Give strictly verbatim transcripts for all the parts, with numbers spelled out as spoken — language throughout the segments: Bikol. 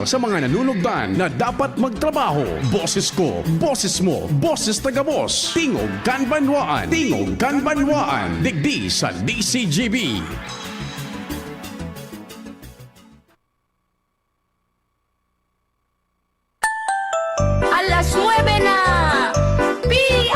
Sa mga nanunugdan na dapat magtrabaho, boses ko, boses mo, boses ta gabos. Tingog kan Banwaan, Tingog kan Banwaan, digdi sa D C G B. Alas nuebe na. Pi-,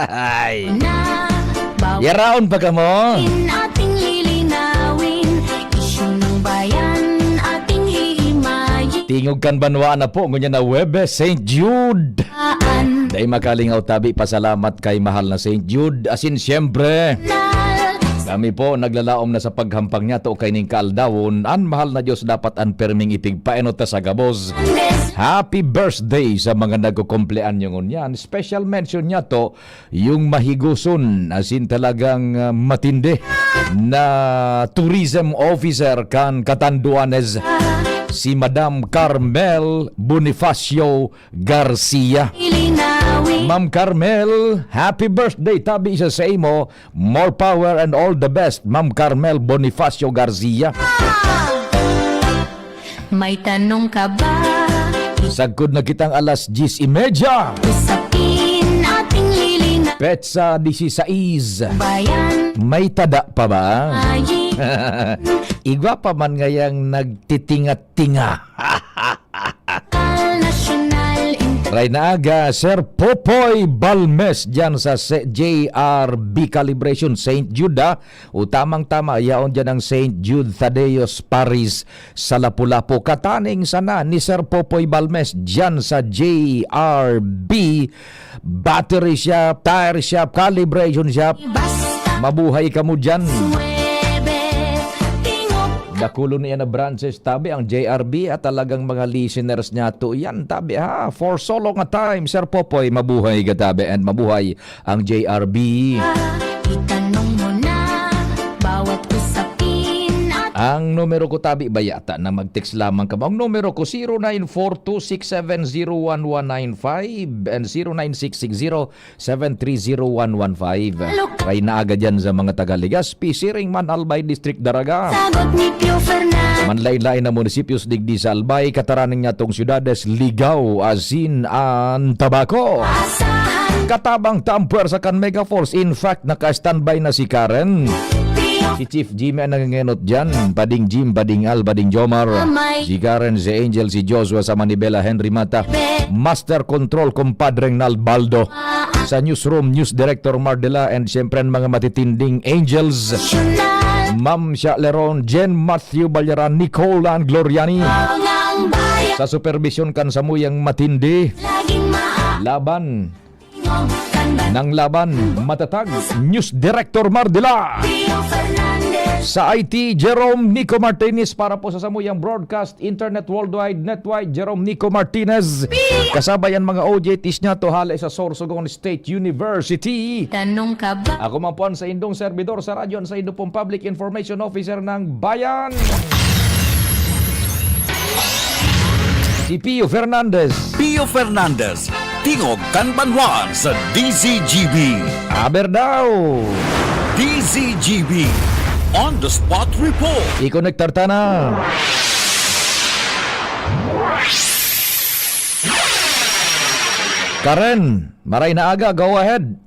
Ay. Na, bawat Yaraon pa kamo? In ating lilinawin, isyu ng bayan, ating iimayin. Tingog kan Banwaan na po, ngunyan na Huwebes, Saint Jude. Aan. Dai makalingaw tabi, pasalamat kay mahal na Saint Jude. Asin, siyempre, Nal. Kami po, naglalaom na sa paghampang niya, to kaining kaaldawon, an mahal na Diyos dapat an perming ipigpaenot ta sa gabos. Happy birthday sa mga nagkukumpleanyo ngunyan. Special mention niya to, yung mahigoson, as in talagang, ah, matindi na tourism officer kan Catanduanes, si Madam Carmel Bonifacio Garcia. Linawin. Ma'am Carmel, happy birthday tabi sa saimo. More power and all the best, Ma'am Carmel Bonifacio Garcia. May tanong ka ba? Sagkod na kitang alas diyes y media. Usapin ating lilinaw. Petsa disisais. Bayan. May tada pa ba? Ayin. Igwa pa man ngayang nagtitinga-tinga. National Inter- Ray na aga, Sir Popoy Balmes dyan sa se-, J R B Calibration, Saint Jude, ah. O tamang-tama, yaon dyan ang Saint Jude Thaddeus Paris sa Lapu-Lapu. Kataning sana ni Sir Popoy Balmes dyan sa J R B Battery Shop, Tire Shop, Calibration Shop. Basta Mabuhay kamo dyan. Suwebe, tingog. Dakulon niya na branches, tabi ang J R B at talagang mga listeners niya to yan, tabi ha. For so long a time, Sir Popoy, mabuhay ka tabi and mabuhay ang J R B. Itanong mo na bawat usapin at Ang numero ko tabi ba yata na mag-text lamang ka ba? Ang numero ko, zero nine four two six seven zero one one nine five and zero nine six six zero seven three zero one one five. Ray na aga dyan sa mga taga Legazpi, Siring man, Albay District, Daraga. Sagot ni Pio Fernandez. Manlain-lain na munisipyos digdi sa Albay, kataraning niya tong syudades, Ligao, Asin, and Tabaco. Asahan. Katabang ta ang pwersa kan Mega Force. In fact, naka-standby na si Karen. Pio. Si Chief Jimmy ang nangengenot dyan. Pading Jim, Pading Al, Pading Jomar. Amay. Si Karen, si Angel, si Joshua, sa Manibela, Henry Mata. Be. Master Control, Compadre Nalbaldo. Sa newsroom, News Director Mardela, and siyempre ang mga matitinding angels, Ma'am Sha Leron, Jen Matthew Balyaran, Nicole and Gloriani. Sa supervision kan samuyang matindi, laban ng laban, matatag, News Director Mardela. Sa I T, Jerome Nico Martinez. Para po sa samuyang broadcast, Internet Worldwide Network, Jerome Nico Martinez. Kasabay ang mga O J Ts niya to hale sa Sorsogon State University. Tanong ka ba? Ako man po ang sa indong servidor sa radyo, ang sa indo pong Public Information Officer ng Bayan, si Pio Fernandez. Pio Fernandez, Tingog kan Banwaan sa D Z G B. Aber daw! D Z G B On the Spot Report. I-konektar ta na. Karen, maray na aga, go ahead.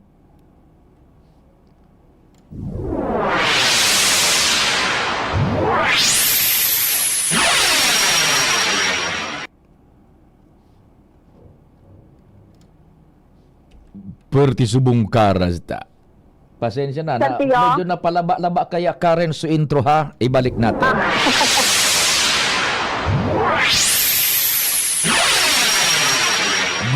Pwerte subong karas ta. Pasensya na, na, Santiago? Medyo napalaba-laba kaya Karen su intro, ha? Ibalik natin. Ah.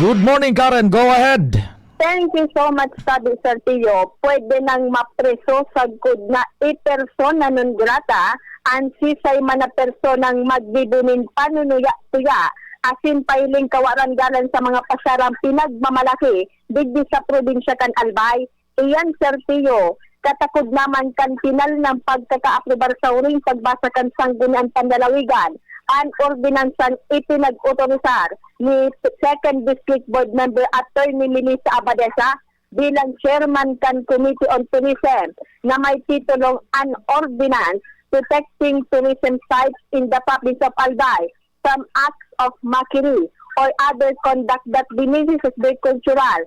Good morning, Karen. Go ahead. Thank you so much, sabi Sir Tio. Pwede nang mapreso sagkod na i-persona non grata an sisay man na personang magbibining panunuya-tuya asin pahiling kawaranggalan sa mga pasyarang pinagmamalaki digdi sa probinsya kan Albay. Iyan, Sir Tio, katakod naman kan pinal ng pagkakaaprubar sa huring pagbasa kan Sangguniang Panlalawigan an ordinansang ipinag-otorisar ni Second District Board Member Attorney Melissa Abadesa bilang chairman kan Committee on Tourism na may titulong An Ordinance Protecting Tourism Sites in the Province of Albay from Act of mockery, or other conduct that diminishes the cultural,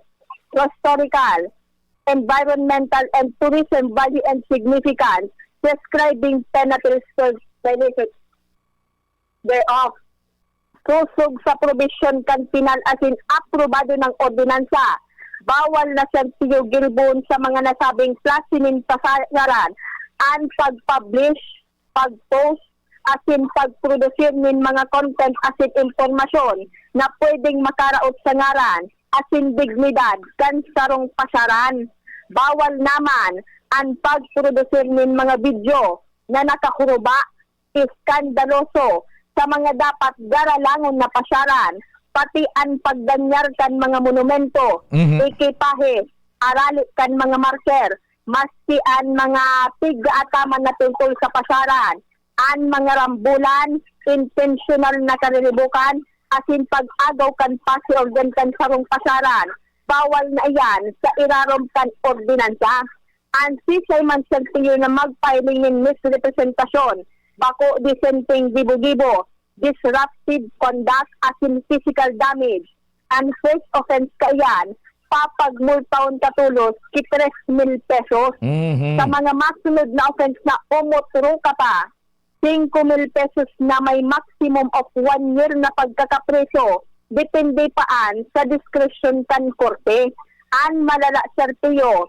historical, environmental, and tourism value and significance, prescribing penalties for violation thereof. Sosog sa probisyon kan pinal asin aprobado nang ordinansa, bawal na sertiyo girbon sa mga nasabing klase nin pasayaran an pag-publish, pag-post, asin pagprodusir nin mga content asin impormasyon na pwedeng makaraot sa ngaran asin dignidad kan sarong pasaran. Bawal naman an pagprodusir nin mga video na nakahuruba, iskandaloso sa mga dapat garalangon na pasaran, pati an pagdanyar kan mga monumento, Mhm. ekipahe, arali kan mga marker, maski an mga pigkaataman na tungkol sa pasaran, an mga rambulan, intensyonal na kariribukan, asin pag-agaw kan pasi organ kan sarong pasaran, bawal na iyan sa irarom kan ordinansa. An sisay man sertiyo na magpahiling nin misrepresentasyon, bako disenteng gibo-gibo, disruptive conduct, asin physical damage, an first offense kaiyan, papagmultahon ka tolos ki tres mil pesos. Mhm. Sa mga masunod na offense na umotro ka pa, singko mil pesos na may maximum of one year na pagkakapriso, depende pa an sa diskresyon kan korte. An malala, sertiyo,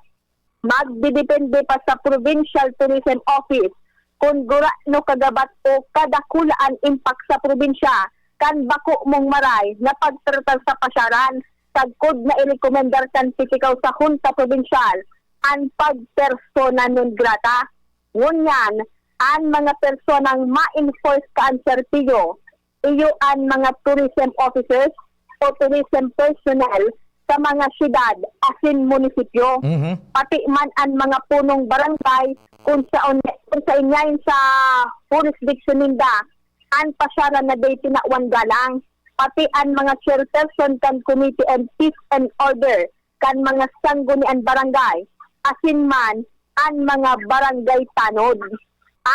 magdedepende pa sa Provincial Tourism Office kun gurano kagabat o kadakula an impact sa probinsya kan bako mong maray na pagtratar sa pasaran, sagkod na irekomendar kan pitikaw sa Hunta Probinsyal an pagpersona non grata. Ngunyan, an mga personang ma-enforce kan sertiyo, iyo an mga tourism officers o tourism personnel sa mga syudad asin munisipyo, Mhm. pati man an mga punong barangay kung saon, kung saen yaon sa jurisdiction ninda an pasaran na dai tinawan galang, pati an mga chairperson kan Committee on Peace and Order kan mga sangguniang barangay, asin man an mga barangay tanod.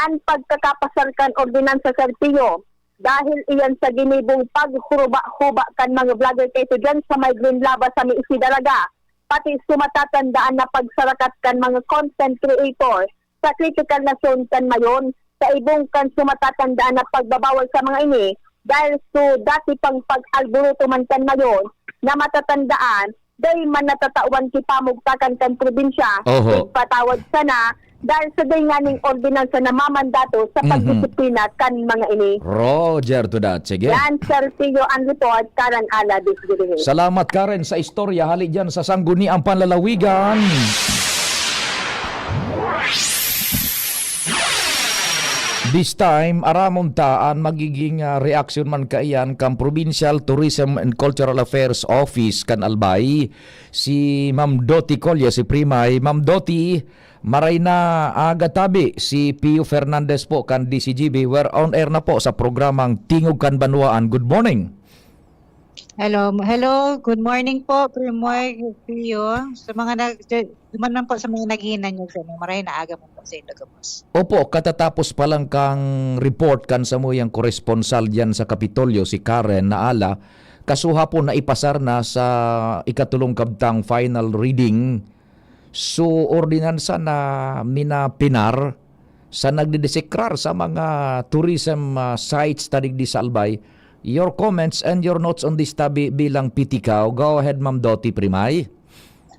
An pagkakapasar kan ordinansa, sertiyo, dahil iyan sa ginibong paghuruba-huba kan mga vlogger kaito diyan sa may Green Lava sa may Isidaraga, pati sumatatandaan na pagsarakat kan mga content creator sa kritikal na zone kan Mayon, sa ibong kan sumatatandaan na pagbabawal sa mga ini, dahil su dati pang pag-alboroto man kan Mayon na matatandaan, dai man natatawan ki pamugtakan kan probinsya, Oho. Igpatawad sana, dahil sa dai nganing ordinansa na mamandato sa Mhm. pagdisiplina kan mga ini. Roger to that. Sige. Yan, Sir Tio, ang report, Karen Ala, Disgirihin. Salamat, Karen, sa istorya hali dyan sa Sangguniang Panlalawigan. This time, aramon ta an magiging, ah, reaksyon man kaiyan kan Provincial Tourism and Cultural Affairs Office kan Albay, si Ma'am Doti Collier, si Primay. Ma'am Doti, maray na aga tabi, si Pio Fernandez po kan D C G B. We're on air na po sa programang Tingog kan Banwaan. Good morning. Hello, hello, good morning po, Primoy, Pio. Sa mga nag-, duman man po sa mga naghihinanyog sa inyo, maray na aga man po sa inyo gabos. Opo, katatapos pa lang kang report kan samuyang koresponsal diyan sa Kapitolyo, si Karen Naala, kasuha po na ipasar na sa ikatulong kabtang final reading. So, ordinansa na minapinar sa nagdidisikrar sa mga tourism, ah, sites ta digdi sa Albay. Your comments and your notes on this tabi bilang P T CAO. Go ahead, Ma'am Doti Primay.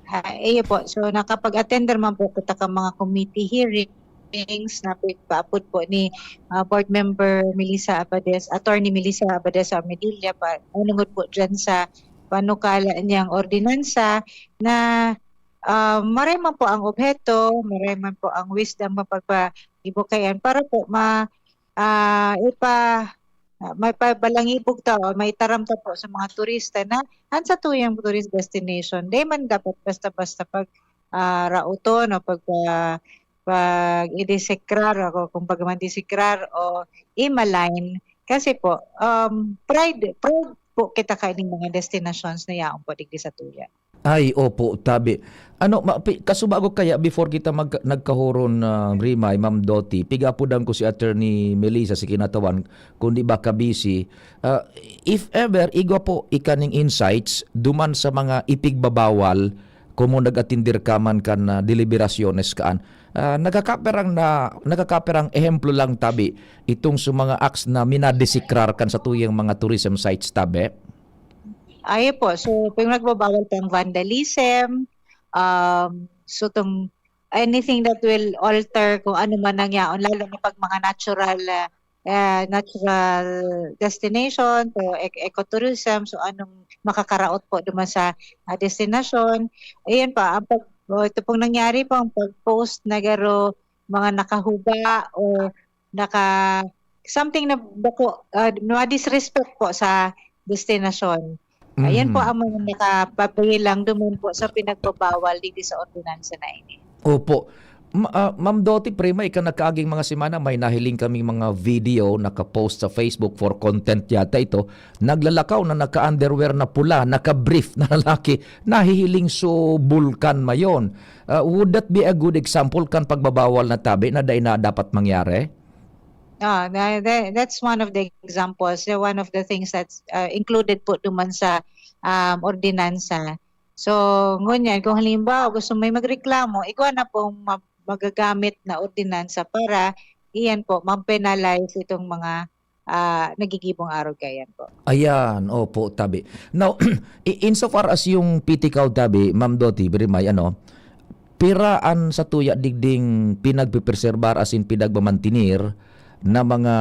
Ah, iyo po. So, nakapag-attend naman po kita ka mga committee hearings na pigpaapod po ni, ah, Board Member Melissa Abades, Attorney Melissa Abades Armedilla, pa, manungod po dyan sa panukala niyang ordinansa na, ah, maray man po ang obheto, maray man po ang wisdom mapagpaibukayan para po ma-, ah, ipa-, ah, maipabalangibog ta o maitaram ta po sa mga turista na an satuyang tourist destination, di man dapat basta-basta pag, ah, raoton o pagpa-, pag-idesekrar o kumbaga man desekrar o i-malign. Kasi po, um, pride, proud po kita kaining mga destinations na yaon po digdi sa tuya. Ay, opo, tabi. Ano, ma-, pi-, kasubago kaya, before kita mag-, nagkahoron, ah, Rimay, Ma'am Doti, pigapudan ko si Attorney Melissa, si kinatawan, kung di ba ka-busy. Ah, if ever, igwa po ikaning insights, duman sa mga ipigbabawal, komo nag-atindir ka man kan, ah, deliberasyones kaan. Ah, nagkakaperang na, nagkakaperang ehemplo lang tabi, itong sa mga acts na minadesikrar kan sa tuyang mga tourism sites tabi? Ay po, so pag nagbabawal pang vandalism, um, so tong anything that will alter kung ano man ang yaon, lalo na pag mga natural, ah, ah, natural destination, so ec-, ecotourism, so anong makakaraot po duman sa, ah, destinasyon. Ayan pa, ang pag-, oh, ito pong nangyari po, ang pag-post na garo, mga nakahuba o naka, something na bako, ah, na-disrespect po sa destinasyon. Ayan po Mhm. ang mga nakapabilang duman po sa pinagbabawal digdi sa ordinansa na ini. Opo. Ma-, ah, Ma'am Doti, Prima, ika nagkaaging mga semana, may nahiling kaming mga video nakapost sa Facebook for content yata ito. Naglalakaw na naka-underwear na pula, naka-brief na lalaki, nahihiling sa bulkan mayon. Ah, would that be a good example kan pagbabawal na tabi na dai na dapat mangyari? Ah, tha-, tha-, that's one of the examples, uh, one of the things that's, uh, included po duman sa, um, ordinansa. So, ngunyan, kung halimbawa gusto may magreklamo, igwa na pong ma-, magagamit na ordinansa para iyan po, ma-penalize itong mga, ah, nagigibong arog kaiyan po. Ayan, opo, tabi. Now, i-, insofar as yung P T CAO tabi, Ma'am Doti, Birimay, ano, pira an satuya digding pinagpepreserbar asin pinagmamantener na mga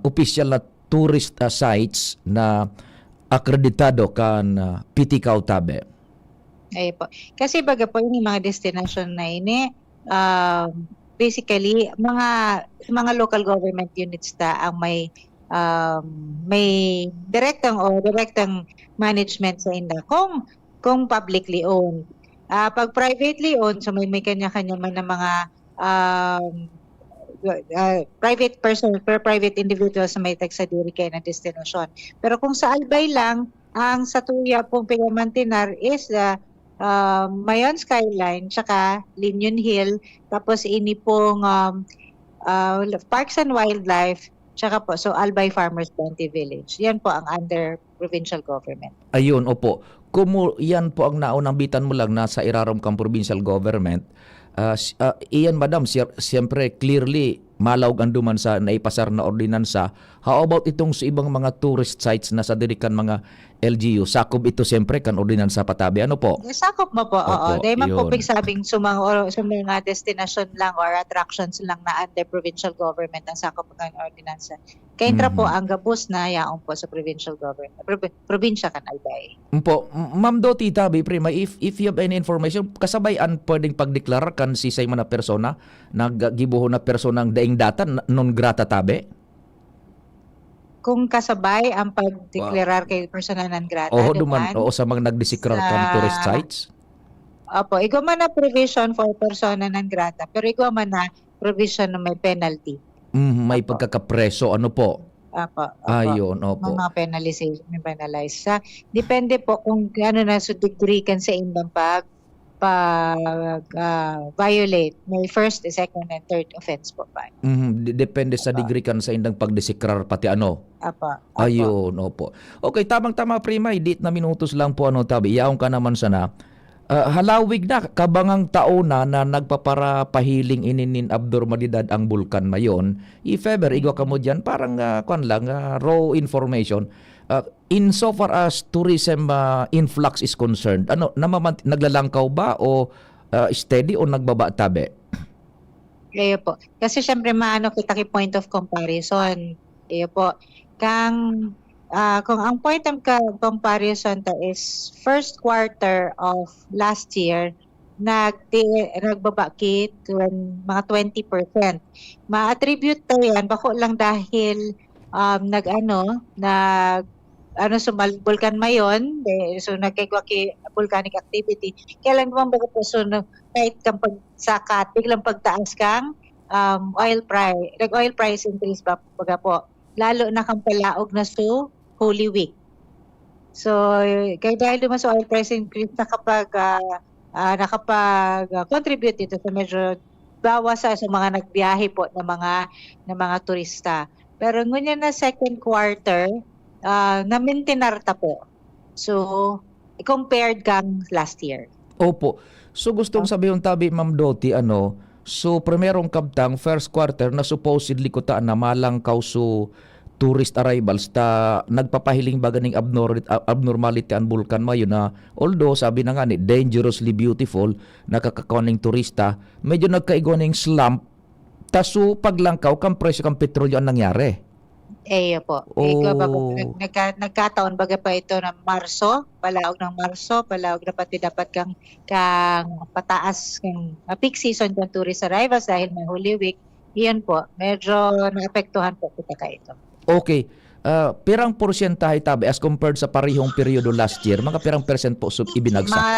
opisyal na tourist, ah, sites na akreditado kan, ah, P T CAO tabi? Ay po. Kasi baga po, yung mga destinasyon na ini, um, basically, mga, mga local government units ta ang may, um, may direktang o direktang management sa inda. Kung, kung publicly owned. Ah, pag privately owned, so may, may kanya-kanya man na mga, um, ah, private person, per private individual sa may tagsadiri kaya na destinasyon. Pero kung sa Albay lang, ang satuya pong pinamantener is, ah, ah, Mayon Skyline, tsaka Linion Hill, tapos ini pong, um, ah, Parks and Wildlife, tsaka po, so Albay Farmers Bounty Village. Yan po ang under provincial government. Ayun, opo. Komo yan po ang naunambitan mo lang nasa irarom kan provincial government. Ah, s-, ah, iyan, madam, siyer-, siyempre, clearly, malaog ang duman sa naipasar na ordinansa. How about itong sa ibang mga tourist sites na sa diri kan mga L G U? Sakop ito, siyempre, kan ordinansa patabi. Ano po? Yes, sakop mo po, oo. Opo, Dahil man po yun. Pigsabing sa mga, or, sa mga destinasyon lang or attractions lang na under provincial government ang sakop ng ordinansa. Kaintra po Mhm. ang gabos na yaon po sa provincial government, probi-, probinsya kan Albay. Mpo, M-, Ma'am Doti, tabi, Prima, if, if you have any information, kasabay an pwedeng pagdeklarar kan sisay man na persona, naggibohon na personang daing data, n-, non grata tabi? Kung kasabay ang pagdeklarar Wa- kay persona non grata, Oho, duman, duman oo, sa mga nagdesikrar kan tourist sa sites? Opo, igwa man na provision for persona non grata, pero igwa man na provision na may penalty. Mhm, may Opo. pagkakapreso, ano po? Opo, opo. Ayun, opo. May mga penaliza-, may penalize. Sa, depende po kung ano na sa degree kan sa indang pag, pag, ah, violate. May first, second, and third offense po ba? Mhm, de-, depende sa Opo. degree kan sa indang pagdesikrar pati ano? Opo, opo. Ayun, opo. Okay, tamang-tama, Prima, eh, dit na minutos lang po, ano, tabi. Yaon ka naman sana. Ah, halawig na, kabangang taon na, na nagpaparapahiling ini nin abnormalidad ang Bulkan Mayon. If ever, igwa kamo diyan, parang, ah, kwan lang, ah, raw information. Ah, insofar as tourism, ah, influx is concerned, ano, namaman-, naglalangkaw ba o, ah, steady o nagbaba tabi? Iyo po. Kasi siyempre maano kita ki point of comparison. Iyo po. Kang, ah, kung ang point of ka-, comparison ta is first quarter of last year, nagti-, nagbaba ki twen-, mga twenty percent. Ma-attribute ta yan, bako lang dahil, um, nag-ano, nag-, ano, sumal-, Bulkan Mayon, eh, so nagkaigwa ki volcanic activity. Kaya lang naman baga po, so, no, kahit kang pag-, sa Kati, biglang pagtaas kang, um, oil price, nag-oil price increase ba, baga po, lalo na kang palaog na su Holy Week. So, kaya dahil duman sa oil price increase, nakapag, ah, ah, nakapag, ah, contribute dito sa medyo bawas sa, sa mga nagbiyahe po na mga, na mga turista. Pero ngunyan na second quarter, ah, na-maintain ta po. So, compared kang last year. Opo. So, gustong Ah. sabihon tabi, Ma'am Doti, ano, so, primerong kabtang, first quarter, na supposedly kuta na malangkaw so tourist arrivals ta nagpapahiling baga ning abnor-, a-, abnormality an bulkan mayo na, although, sabi na nga ni, dangerously beautiful, nakakakaw ning turista, medyo nagkaigwa ning slump, ta so paglangkaw kan presyo kan petrolyo an nangyari. Eyo po. Ikaw ba, Oh. nag-, nagka-, nagkataon baga pa ito ng Marso, palaog ng Marso, palaog na pati dapat kang, kang pataas, kang, ah, peak season kang tourist arrivals dahil may Holy Week. Iyon po, medyo naapektuhan po kita kaito. Okay. Ah, pirang porsyentahe tabi as compared sa parehong peryodo last year? Mga pirang percent po sub-, ibinagsak? Mga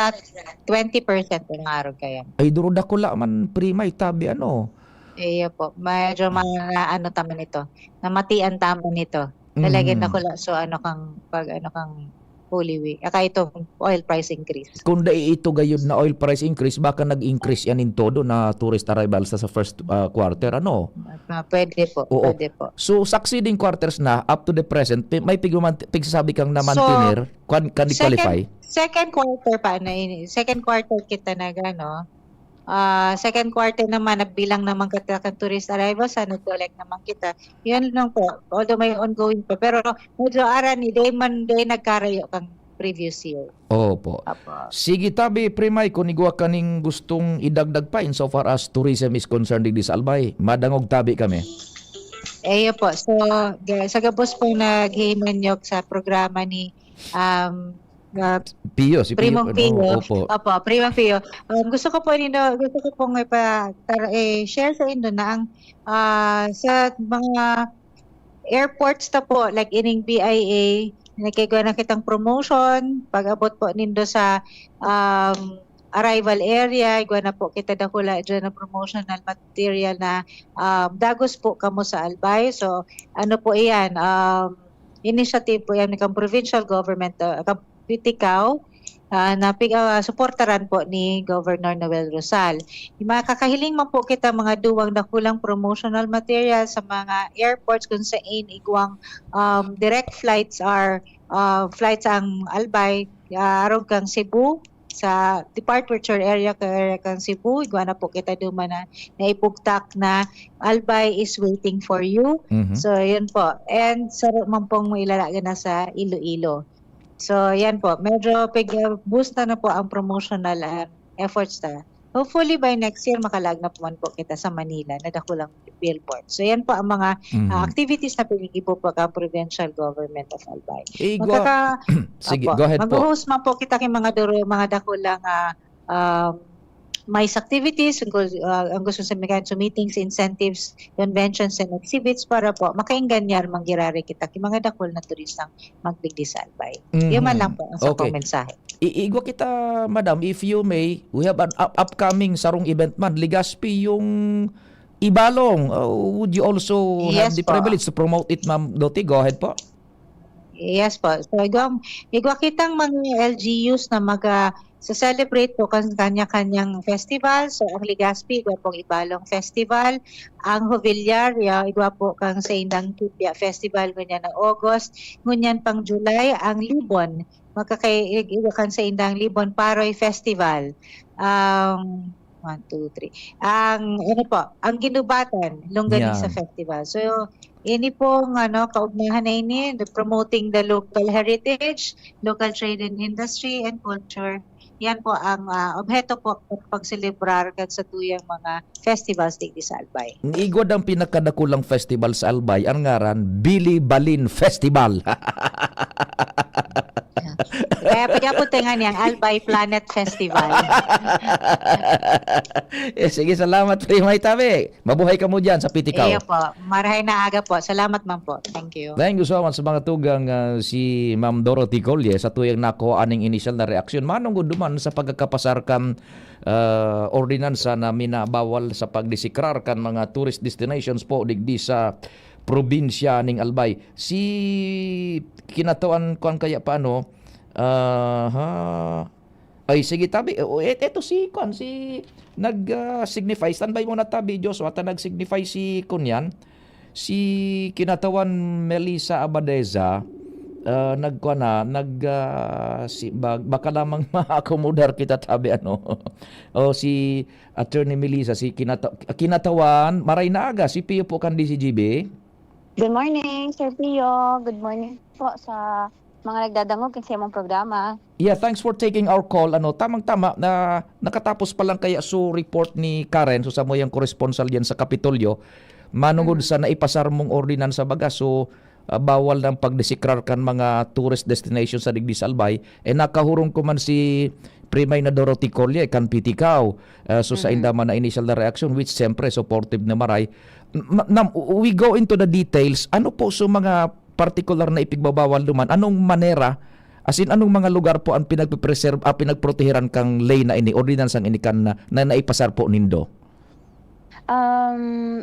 twenty percent ang araw kaya. Ay, duro dakula man, Primay, tabi, ano? Iyo po. Medyo ma-, ano ta man ito, namatian ta man ito. Talaga Mhm. dakula. So, ano kang, pag ano kang Holy Week, aka itong oil price increase. Kung dai ito gayud na oil price increase, baka nag-increase yan in todo na tourist arrivals sa, sa first, ah, quarter, ano? Ah, pwede po, Oo. pwede po. So, succeeding quarters na, up to the present, pi-, may pigmaman-, pigsasabi kang So, namantener, kan, kan second, qualify? second quarter pa na ini, second quarter kita nag, ano, ah, second quarter naman, nagbilang naman kita kan tourist arrivals, ah, nag-collect naman kita. Yan lang po, although may ongoing pa, pero medyo arani, di man, di nagkarayo kang previous year. Opo. Opo. Sige, tabi, Primay, kung igwa ka ning gustong idagdag pa in so far as tourism is concerned digdi sa Albay, madangog tabi kami. Eyo po. So, ga-, sa gabos po naghihimanyok sa programa ni, um, ah, Pio, si Pio, Primong ano, Pio. opo. Opo, Primong Pio. Um, gusto ko po nino-, gusto ko pong ipa-, tar-, eh, share sa inyo na ang, ah, sa mga airports ta po, like ining B I A, nagkaigwa na kitang promotion, pag-abot po nindo sa, um, arrival area, igwa na po kita dakula dyan ng promotional material na, um, dagos po kamo sa Albay. So, ano po iyan, um, initiative po yan ng provincial government, uh, kang P T CAO, ah, na pig-, ah, suportaran po ni Governor Noel Rosal. Yung mga kakahiling man po kita mga duwang dakulang promotional material sa mga airports kung saan igwang, um, direct flights are, ah, flights ang Albay, ah, arog kang Cebu, sa departure area ka, area kang Cebu, igwa na po kita duman na naibugtak na Albay is waiting for you. Mhm. So, yun po. And saro man pong mailalaga na sa Iloilo. So, yan po. Medyo pig-, boost na, na po ang promotional, ah, efforts ta. Hopefully, by next year, makalaag na po man po kita sa Manila na dakulang billboard. So, yan po ang mga, Mhm. ah, activities na pinigibo po ang provincial government of Albay. Eh, go-, Magkaka-, sige, Opo. go ahead po. Mag-host man po kita kay mga duro-, mga dakulang, ah, um, MICE activities, ang gu-, ah, ang gusto sa mga, so meetings, incentives, conventions, and exhibits para po makaingganyar, manggirari kita kay mga dakul na turistang magdigdi sa Albay. Yun man Mhm. lang po ang sa Okay. pang mensahe. I-, igwa kita, madam, if you may, we have an up-, upcoming sarong event man, Legazpi, yung Ibalong. Uh, would you also have Yes the po. privilege to promote it, Ma'am Doti? Go ahead po. Yes po. So, igwa, igwa kitang mga L G Us na mag, ah, sa celebrate po kan kanya-kanyang festival. So, ang Legazpi, igwa pong Ibalong Festival. Ang Jovellar, ya, igwa po kang sa indang Kibya Festival, ngunyan na August. Ngunyan pang July, ang Libon. Magkakay-, ig-, igwa kan sa indang Libon Paroy Festival. Ang, one, two, three. Ang, ano po, ang Ginubatan, Longganisa Yan. Festival. So, ini pong, ano, kaugmahan na ini, the promoting the local heritage, local trade and industry, and culture. Yan po ang, ah, obheto po pag pagselebrar kan sa tuyang mga festivals digdi sa Albay. Igwa ang pinakadakulang festival sa Albay, ang ngaran, Bili Balin Festival. Kaya pag-abot tayo nga niyang Albay Planet Festival. Eh, sige, salamat, Primay Tabi. Mabuhay ka mo dyan sa Pitikaw. Iyo po. Marahay na aga po. Salamat man po. Thank you. Thank you so much sa mga tugang, ah, si Ma'am Dorothy Colye sa tuyang nakuha aning inisyal na reaksyon. Manong duman sa pagkakapasar kan, ah, ordinansa na minabawal sa pagdesikrar kan mga tourist destinations po digdi sa probinsya ning Albay. Si kinatuan kuan kaya pa, ano, Aha. Ay, sige, tabi. O, et-, eto si, kwan, si, nag, ah, signify. Standby muna, tabi, Joshua. Ta nag-signify si, kunyan, si Kinatawan Melissa Abadeza. Ah, nagkwan na, nag, ah, si, ba-, baka lamang ma-accommodar kita, tabi, ano. O, si Attorney Melissa, si Kinata-, Kinatawan, maray na aga, si Pio po kan D C G B. Good morning, Sir Pio. Good morning po sa mga nagdadangog kan sa imong programa. Yeah, thanks for taking our call. Ano, tamang-tama na nakatapos pa lang kaya so report ni Karen, so samuyang koresponsal diyan sa Kapitolyo, manungod Mm. sa naipasar mong ordinansa baga. So, ah, bawal na ang pagdesikrar kan mga tourist destination sa digdi sa Albay. Eh, nakahurong ko man si Primay na Dorothy Colle, kan P T CAO. Ah, so, sa Mm. inda man na initial na reaction, which siyempre supportive na maray. Ma-, nam-, we go into the details. Ano po so mga partikular na ipigbabawal duman? Anong manera, as in, anong mga lugar po ang pinagpe-preserve, ah, pinagproteheran kang ley na ini, ordinansang ini kan na, na naipasar po nindo? Um,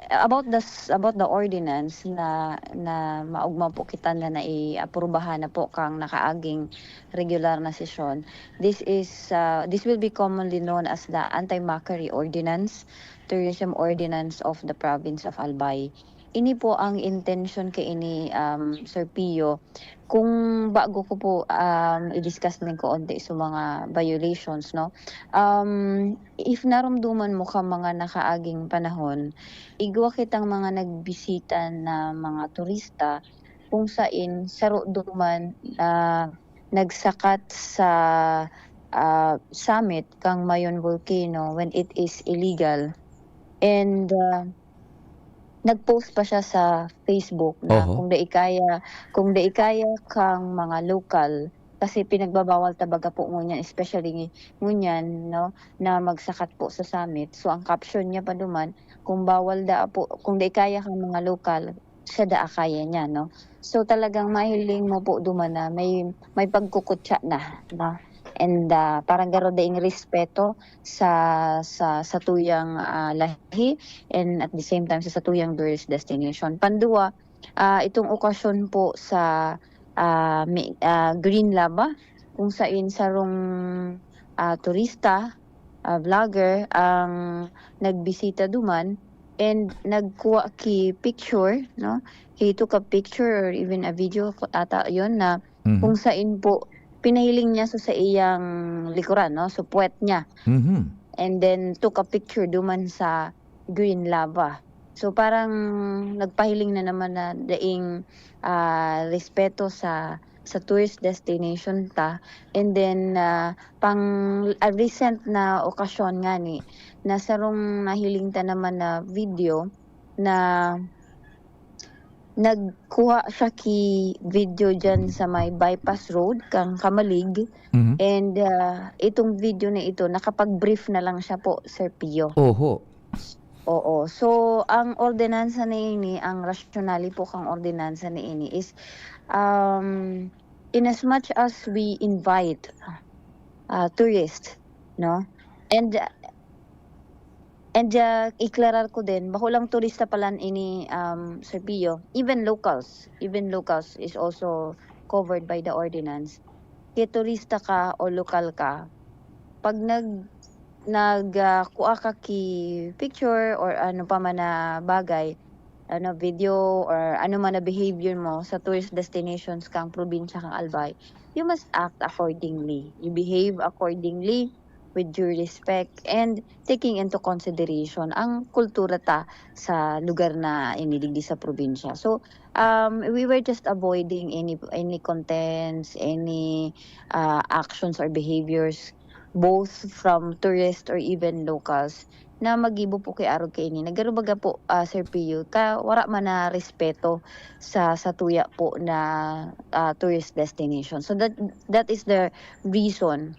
about the s-, about the ordinance na, na maogma po kita na naiaprubahan na po kang nakaaging regular na sesyon, this is, ah, this will be commonly known as the Anti-Mockery Ordinance, Tourism Ordinance of the Province of Albay. Ini po ang intention kaini, um, Sir Pio, kung bago ko po, um, i-discuss nin kaonti sa mga violations, no? Um, if narumduman mo ka mga nakaaging panahon, igwa kitang mga nagbisita na mga turista kung sain saro duman na nagsakat sa, ah, summit kang Mayon Volcano when it is illegal. And, ah, nag-post pa siya sa Facebook na Oho. kung dai kaya, kung dai kaya kang mga lokal, kasi pinagbabawal ta baga po ngunyan, especially ngunyan, no, na magsakat po sa summit. So, ang caption niya pa duman, "Kung bawal da po, kung dai kaya kang mga lokal, siya daa kaya niya," no? So, talagang mahiling mo po duman na may, may pagkukutya na, no? And, ah, parang garo daing respeto sa, sa satuyang, ah, lahi and at the same time sa satuyang tourist destination. Pandua, ah, itong okasyon po sa, ah, mi-, ah, Green Lava, kung sain sarong, ah, turista, ah, vlogger ang nagbisita duman and nagkuha ki picture, no? He took a picture or even a video ko ata yon na Mhm. kung sain po pinahiling niya so sa iyang likuran, no? So, puwet niya. Mhm. And then took a picture duman sa Green Lava. So, parang nagpahiling na naman na daing, ah, respeto sa, sa tourist destination ta. And then, ah, pang, ah, recent na okasyon ngani, na sarong nahiling ta naman na video na nagkuha siya ki video diyan sa may bypass road kang Camalig. Mhm. And, ah, itong video na ito, nakapag-brief na lang siya po, Sir Pio. Oho. Oo. So, ang ordinansa na ini, ang rationale po kang ordinansa na ini is, um, in as much as we invite, ah, tourists, no? And, and, ah, iklarar ko din, bako lang turista palan ini, um, Sir Pio, even locals, even locals is also covered by the ordinance. Kaya turista ka o lokal ka, pag nag-, nag, ah, kua ka ki picture or ano pa man na bagay, ano, video or ano man na behavior mo sa tourist destinations kang probinsya kang Albay, you must act accordingly. You behave accordingly with due respect and taking into consideration ang kultura ta sa lugar na ini digdi sa probinsya. So, um, we were just avoiding any, any contents, any, ah, actions or behaviors, both from tourists or even locals, na magibo po ki arog kaini. Nagaro baga po, ah, Sir Pio, ka wara man na respeto sa, sa tuya po na, ah, tourist destination. So that, that is the reason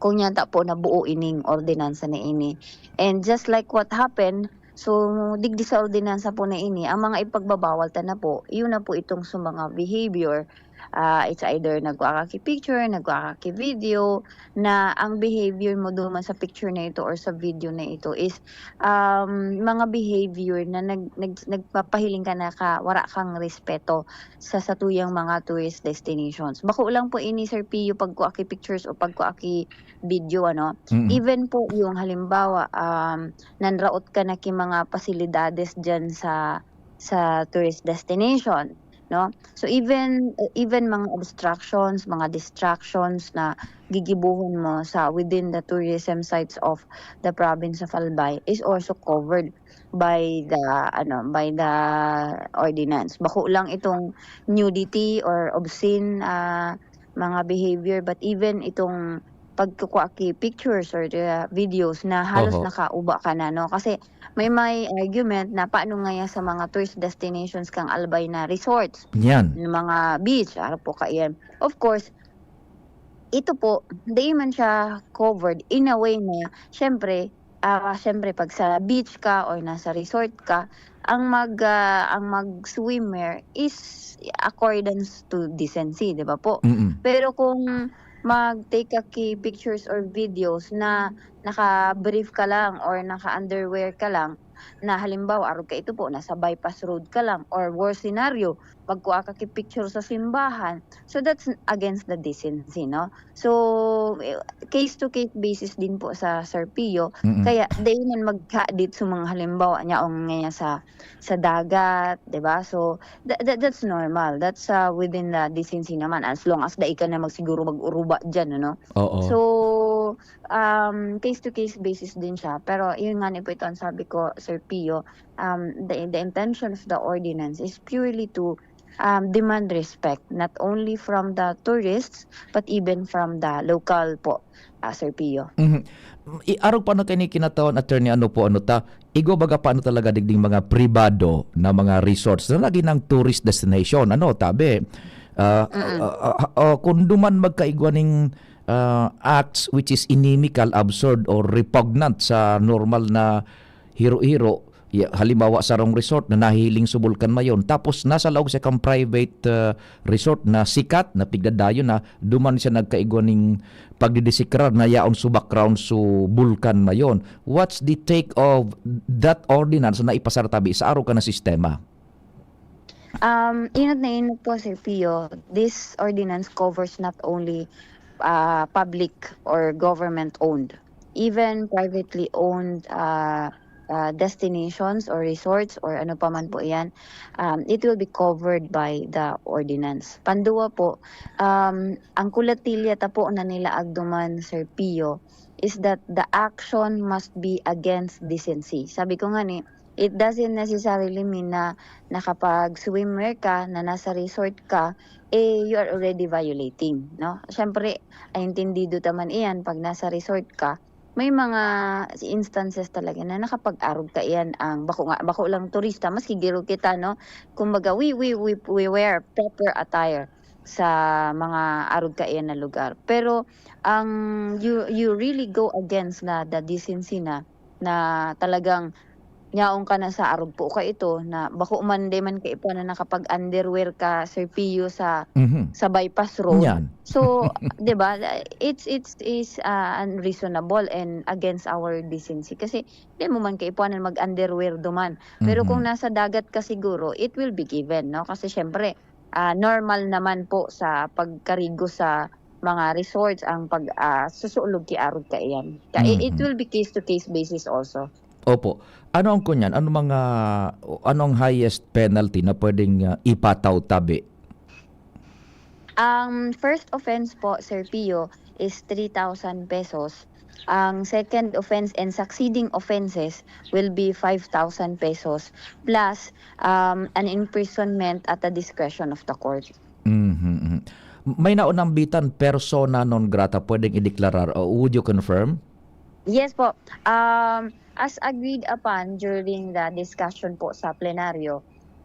kung nyata po nabuo ining ordinansa na ini. And just like what happened, so digdi sa ordinansa po na ini, ang mga ipagbabawal ta na po, yun na po itong sa mga behavior Ah, it's either nagkua ka ki picture, nagkua ka ki video, na ang behavior mo duman sa picture na ito or sa video na ito is, um, mga behavior na nag-, nag-, nagpapahiling ka na ka, wara kang respeto sa satuyang mga tourist destinations. Bako lang po ini, Sir Pio, pagkua ki pictures o pagkua ki video, ano. Mm. Even po yung halimbawa, um, nanraot ka na ki mga pasilidades diyan sa, sa tourist destination, no? So even, even mga obstructions, mga distractions na gigibohon mo sa within the tourism sites of the province of Albay is also covered by the, ano, by the ordinance. Bako lang itong nudity or obscene, ah, mga behavior, but even itong pagkukua ki pictures or the videos na halos Oho. nakauba ka na, no? Kasi may, may argument na paano ngaya sa mga tourist destinations kang Albay na resorts, Yan. ng mga beach, araw po kaiyan. Of course, ito po, di man siya covered in a way na, syempre, ah, syempre, pag sa beach ka or nasa resort ka, ang mag, ah, ang mag-swimwear is accordance to decency, di ba po? Mm. Pero kung mag-take ka ki pictures or videos na naka-brief ka lang or naka-underwear ka lang, na halimbawa, arog ka ito po, nasa bypass road ka lang, or worst scenario, magkua ka ki picture sa simbahan. So, that's against the decency, no? So, eh, case to case basis din po sa Sir Pio. Mm. Kaya, dai man maghadit sa mga halimbawa niya, o ngayon sa, sa dagat, di ba? So, tha-, tha-, that's normal. That's, ah, within the decency naman, as long as dai ka na magsiguro mag-uruba dyan, ano? Oo. So, um, case to case basis din siya. Pero yun nga ni po ito ang sabi ko, Sir Pio, um, the, the intention of the ordinance is purely to, um, demand respect, not only from the tourists, but even from the local po, ah, Sir Pio. Mhm. I-, arog pa na kini kinatawan, attorney, ano po, ano ta, igwa baga pa ano talaga digding mga pribado na mga resorts na lagi ng tourist destination, ano, tabi. Ah, Mm. ah, ah, ah, kung duman magkaigwa ning, ah, acts which is inimical, absurd, or repugnant sa normal na hiro-hiro, ya-, halimbawa, sarong resort na nahihiling sa Bulkan Mayon, tapos nasa laog siya kang private, ah, resort na sikat, na pigdadayon na, duman siya nagkaigwa ning pagdidisikrar na yaon sa background sa Bulkan Mayon. What's the take of that ordinance na ipasar tabi sa arog ka na sistema? Um, inot na inot po, Sir Pio, this ordinance covers not only, ah, public or government-owned, even privately owned, ah, ah, destinations or resorts or ano pa man po iyan, um, it will be covered by the ordinance. Panduwa po, um, ang kulatilya ta po na nilaag duman, Sir Pio, is that the action must be against decency. Sabi ko nga ni, it doesn't necessarily mean na nakapag-swimwear ka, na nasa resort ka, eh, you are already violating, no? Siyempre, ay intindido ta man iyan, pag nasa resort ka, may mga instances talaga na nakapag-arog kaiyan ang bako nga, bako lang turista, maski giro kita, no? Kumbaga, we, we, we, we wear proper attire sa mga arog kaiyan na lugar. Pero ang you, you really go against na the decency na, na talagang yaon ka na sa arog po ka ito na bako man, di man kaipuhan na nakapag-underwear ka, Sir Pio, sa, Mhm. sa bypass road. Yan. So, di ba, it's, it's, is, ah, unreasonable and against our decency. Kasi di mo man kaipuhan na mag-underwear duman. Pero kung Mhm. nasa dagat ka siguro, it will be given, no? Kasi syempre, ah, normal naman po sa pagkarigo sa mga resorts ang pag, ah, susulog ki arog kaiyan. Ka-, it, it Mhm. will be case to case basis also. Opo. Ano ang kunyan? Ano mga, ano ang highest penalty na pwedeng, ah, ipataw tabi? Ang first offense po, Sir Pio, is three thousand pesos. Ang second offense and succeeding offenses will be five thousand pesos plus, um, an imprisonment at the discretion of the court. Mhm, mhm. May naunambitan, persona non grata, pwedeng ideklarar. O, would you confirm? Yes po. Um, as agreed upon during the discussion po sa plenaryo,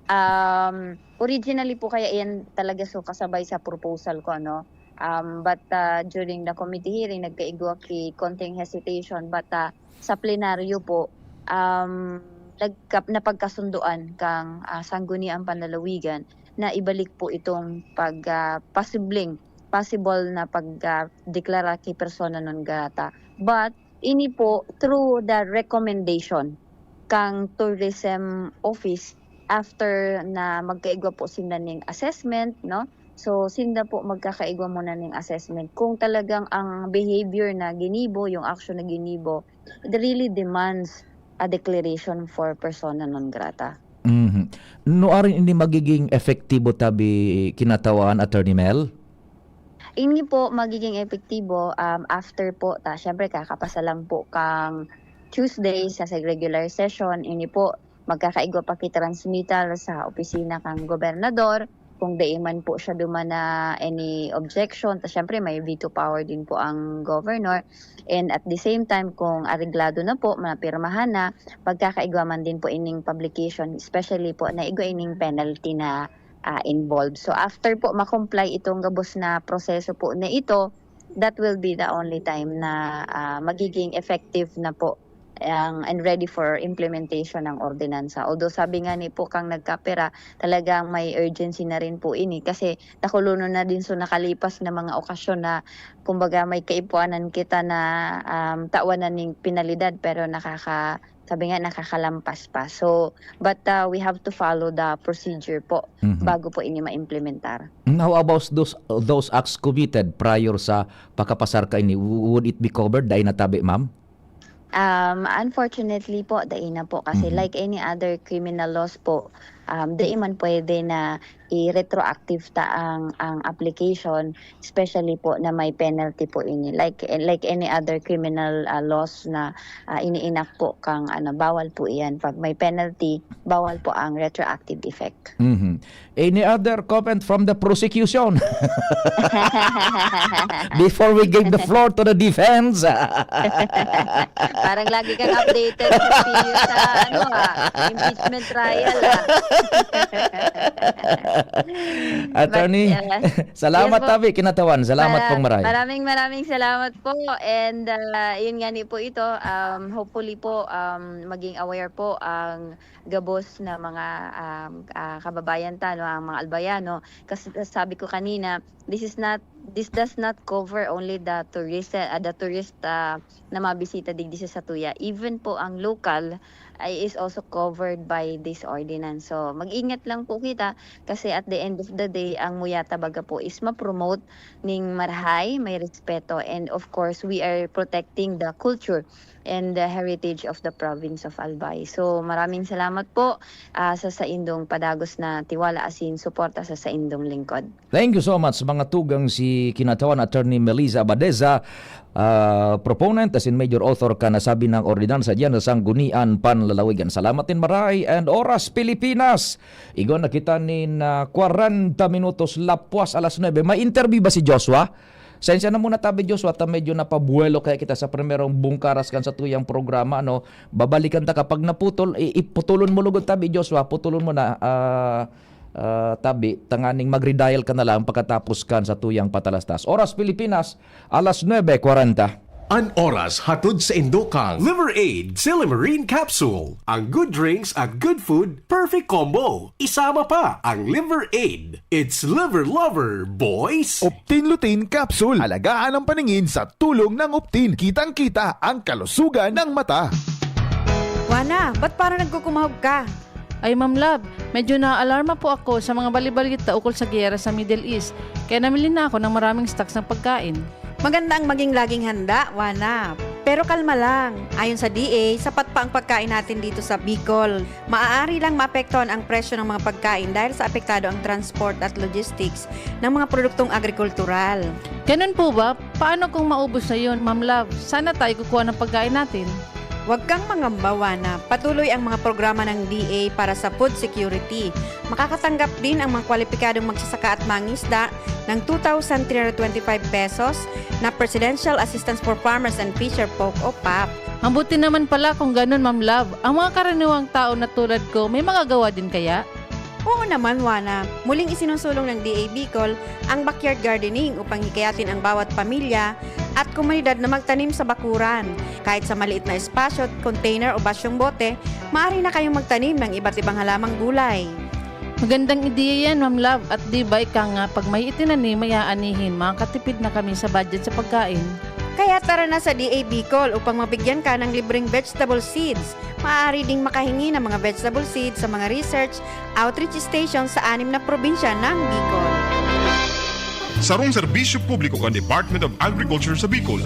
um, originally po kaya iyan talaga so kasabay sa proposal ko, ano? Um, but, ah, during the committee hearing, nagkaigwa ki konting hesitation. But, ah, sa plenaryo po, um, nagka-, napagkasundoan kang, ah, Sangguniang Panlalawigan na ibalik po itong pag, ah, posibleng, possible na pag, ah, deklara ki persona non grata. But ini po through the recommendation kang tourism office after na magkaigwa po sinda ning assessment, no? So, sinda po magkakaigwa muna ning assessment kung talagang ang behavior na ginibo, yung action na ginibo, it really demands a declaration for persona non grata. Mhm. Nuarin ini magiging epektibo tabi, Kinatawan, Attorney Mel? Ini po magiging epektibo, um, after po, ta, syempre, kakapasa lang po kang Tuesday sa, sa regular session. Ini po, magkakaigwa pa ki transmittal sa opisina kang gobernador. Kung dai man po siya duman na any objection, ta syempre may veto power din po ang governor. And at the same time, kung areglado na po, mapirmahan na, magkakaigwa man din po ining publication, especially po na igwa ining penalty na, ah, involved. So after po ma-comply itong gabos na proseso po na ito, that will be the only time na, ah, magiging effective na po ang, and ready for implementation ng ordinansa. Although sabi nga ni po kang nagkapera, talagang may urgency na rin po ini kasi nakulonon na din sa nakalipas na mga okasyon na kumbaga may kaipuanan kita na, um, tawan na ning penalidad pero nakaka-, sabi nga nakakalampas pa. So, but, uh, we have to follow the procedure po Mhm. bago po ini maimplementar. Mm, how about those, those acts committed prior sa pakapasar kaini? W-, would it be covered? Dai na tabi, ma'am? Um, unfortunately po, dai na po. Kasi Mhm. like any other criminal laws po, um, dai man pwede na i-retroactive ta ang, ang application, especially po na may penalty po ini. Like, like any other criminal, ah, laws na, ah, iniinak po kang, ano, bawal po iyan. Pag may penalty, bawal po ang retroactive effect. Mhm. Any other comment from the prosecution? Before we give the floor to the defense. Parang lagi kang updated sa, sa ano, ah, impeachment trial, ah. Attorney, But, uh, salamat yes po. tabi, Kinatawan. Salamat Mara-, pong maray. Maraming, maraming salamat po. And, uh, yun nga ni po ito, um, hopefully po, um, maging aware po ang gabos na mga, um, ah, kababayan ta, no, ang mga Albayano. Kasi sabi ko kanina, this is not, this does not cover only the tourist, ah, the tourist, ah, na mabisita digdi sa satuya. Even po ang local ay is also covered by this ordinance. So, mag-ingat lang po kita kasi at the end of the day, ang Muyata baga po is ma-promote ning marahay, may respeto, and of course, we are protecting the culture and the heritage of the province of Albay. So, maraming salamat po, ah, sa saindong padagos na tiwala asin suporta sa saindong lingkod. Thank you so much, mga tugang, si Kinatawan Attorney Melissa Abadeza, ah, proponent asin major author kan nasabi na ordinansa diyan sa Sanggunian Panlalawigan. Salamat nin maray and Oras Pilipinas. Igwa na kita nin, ah, kwarenta minutos lapwas alas nuebe. May interview ba si Joshua? Sensya na muna tabi, Joshua, ta medyo napabuwelo kaya kita sa primerong bungkaras kan satuyang programa, no? Babalikan ta kapag naputol, i-, iputulon mo lugod tabi, Joshua, putulon mo na, ah, ah, tabi, tanganing mag-redial ka na lang pagkatapos kan satuyang patalastas. Oras Pilipinas, alas nuebe kwarenta. An oras hatod saindo kan Liver Aid Silymarin Capsule. Ang good drinks at good food, perfect combo. Isama pa ang Liver Aid. It's Liver Lover, boys! Optin Lutein Capsule. Alagaan ang paningin sa tulong ng Optin. Kitang-kita ang kalusugan ng mata. Juana, ba't parang nagkukumahog ka? Ay, Ma'am Love, medyo naaalarma po ako sa mga balibalita ukol sa giyera sa Middle East, kaya namili na ako ng maraming stocks ng pagkain. Maganda ang maging laging handa, Juana. Pero kalma lang. Ayon sa D A, sapat pa ang pagkain natin dito sa Bicol. Maaari lang maapektuhan ang presyo ng mga pagkain dahil sa apektado ang transport at logistics ng mga produktong agrikultural. Ganun po ba? Paano kung maubos na yun, Ma'am Love? Saan na tayo kukuha ng pagkain natin? Huwag kang mangamba, Juana. Patuloy ang mga programa ng D A para sa food security. Makakatanggap din ang mga kwalipikadong magsasaka at mangisda ng two thousand three hundred twenty-five pesos na Presidential Assistance for Farmers and Fisher Folk o pap. Mabuti naman pala kung ganun, Ma'am Love. Ang mga karaniwang tao na tulad ko, may magagawa din kaya? Oo naman, Juana. Muling isinusulong ng D A Bicol ang backyard gardening upang hikayatin ang bawat pamilya at komunidad na magtanim sa bakuran. Kahit sa maliit na espasyo, container o basyong bote, maaari na kayong magtanim ng iba't ibang halamang gulay. Magandang ideya yan, Ma'am Love. At di ba ika nga, pag may itinanim, may aanihin, makakatipid na kami sa budget sa pagkain. Kaya tara na sa D A Bicol upang mabigyan ka ng libreng vegetable seeds. Maaari ding makahingi ng mga vegetable seeds sa mga research outreach station sa anim na probinsya ng Bicol. Sarong serbisyo publiko kan Department of Agriculture sa Bicol.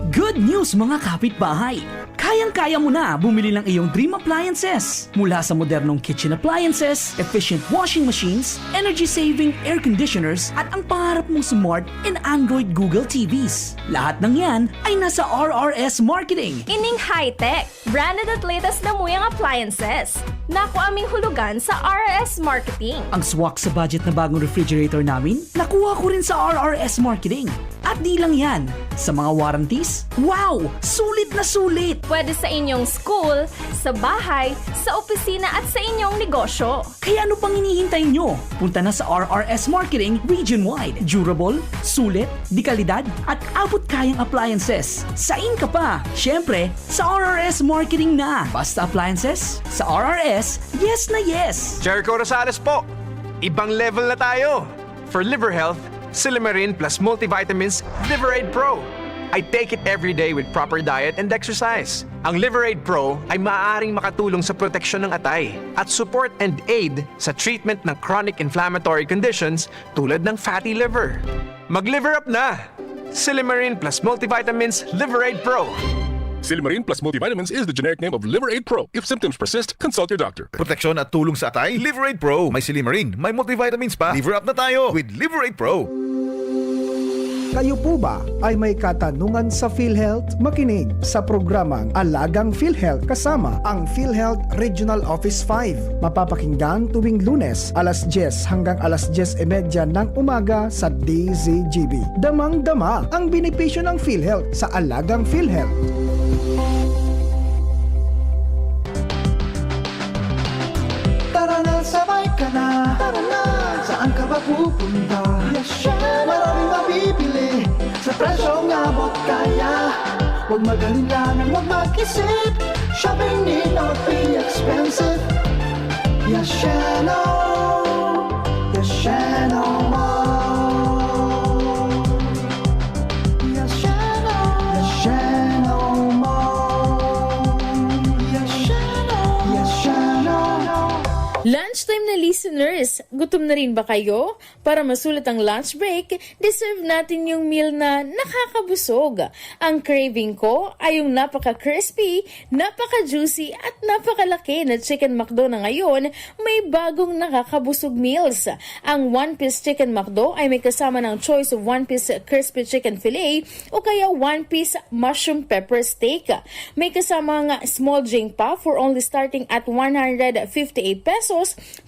Good news, mga kapitbahay! Kayang-kaya mo na bumili ng iyong dream appliances. Mula sa modernong kitchen appliances, efficient washing machines, energy-saving air conditioners, at ang pangarap mong smart and Android Google T Vs. Lahat ng yan ay nasa R R S Marketing. Ining high-tech, branded at latest na muyang appliances. Naku aming hulugan sa R R S Marketing. Ang swak sa budget na bagong refrigerator namin, nakuha ko rin sa R R S Marketing. At di lang yan, sa mga warranties, wow! Sulit na sulit! Pwede sa inyong school, sa bahay, sa opisina at sa inyong negosyo. Kaya ano pang hinihintay nyo? Punta na sa R R S Marketing region-wide. Durable, sulit, de kalidad, at abot kayang appliances. Sain ka pa? Siyempre, sa R R S Marketing na. Basta appliances, sa R R S, yes na yes! Jericho Rosales po! Ibang level na tayo! For liver health, Silimarin plus multivitamins Liver Aid Pro. I take it every day with proper diet and exercise. Ang Liver Aid Pro ay maaaring makatulong sa proteksyon ng atay at support and aid sa treatment ng chronic inflammatory conditions tulad ng fatty liver. Mag-liver up na! Silimarin plus multivitamins Liver Aid Pro. Silimarin plus multivitamins is the generic name of Liver Aid Pro. If symptoms persist, consult your doctor. Proteksyon at tulong sa atay, Liver Aid Pro. May silimarin, may multivitamins pa. Liver up na tayo with Liver Aid Pro. Kayo po ba ay may katanungan sa PhilHealth? Makinig sa programang Alagang PhilHealth kasama ang PhilHealth Regional Office five. Mapapakinggan tuwing Lunes, alas dyes hanggang alas dyes y media ng umaga sa D Z G B. Damang-dama ang benepisyo ng PhilHealth sa Alagang PhilHealth. Tara na, sabay ka na. Tara na. Saan ka ba pupunta? Yes, syempre. Maraming mabibili sa presyong abot kaya. Huwag mag-alala, huwag mag-isip. Shopping need not be expensive. Yes, Sheno. Yes, Sheno Mall. Yes, Sheno. Yes, Sheno Mall. Yes, Sheno. Yes, Sheno. Lunchtime na listeners, gutom na rin ba kayo? Para masulit ang lunch break, deserve natin yung meal na nakakabusog. Ang craving ko ay yung napaka-crispy, napaka-juicy at napakalaki na Chicken McDo na ngayon may bagong nakakabusog meals. Ang One Piece Chicken McDo ay may kasama ng choice of One Piece Crispy Chicken Fillet o kaya One Piece Mushroom Pepper Steak. May kasamang small drink pa for only starting at one hundred fifty-eight pesos.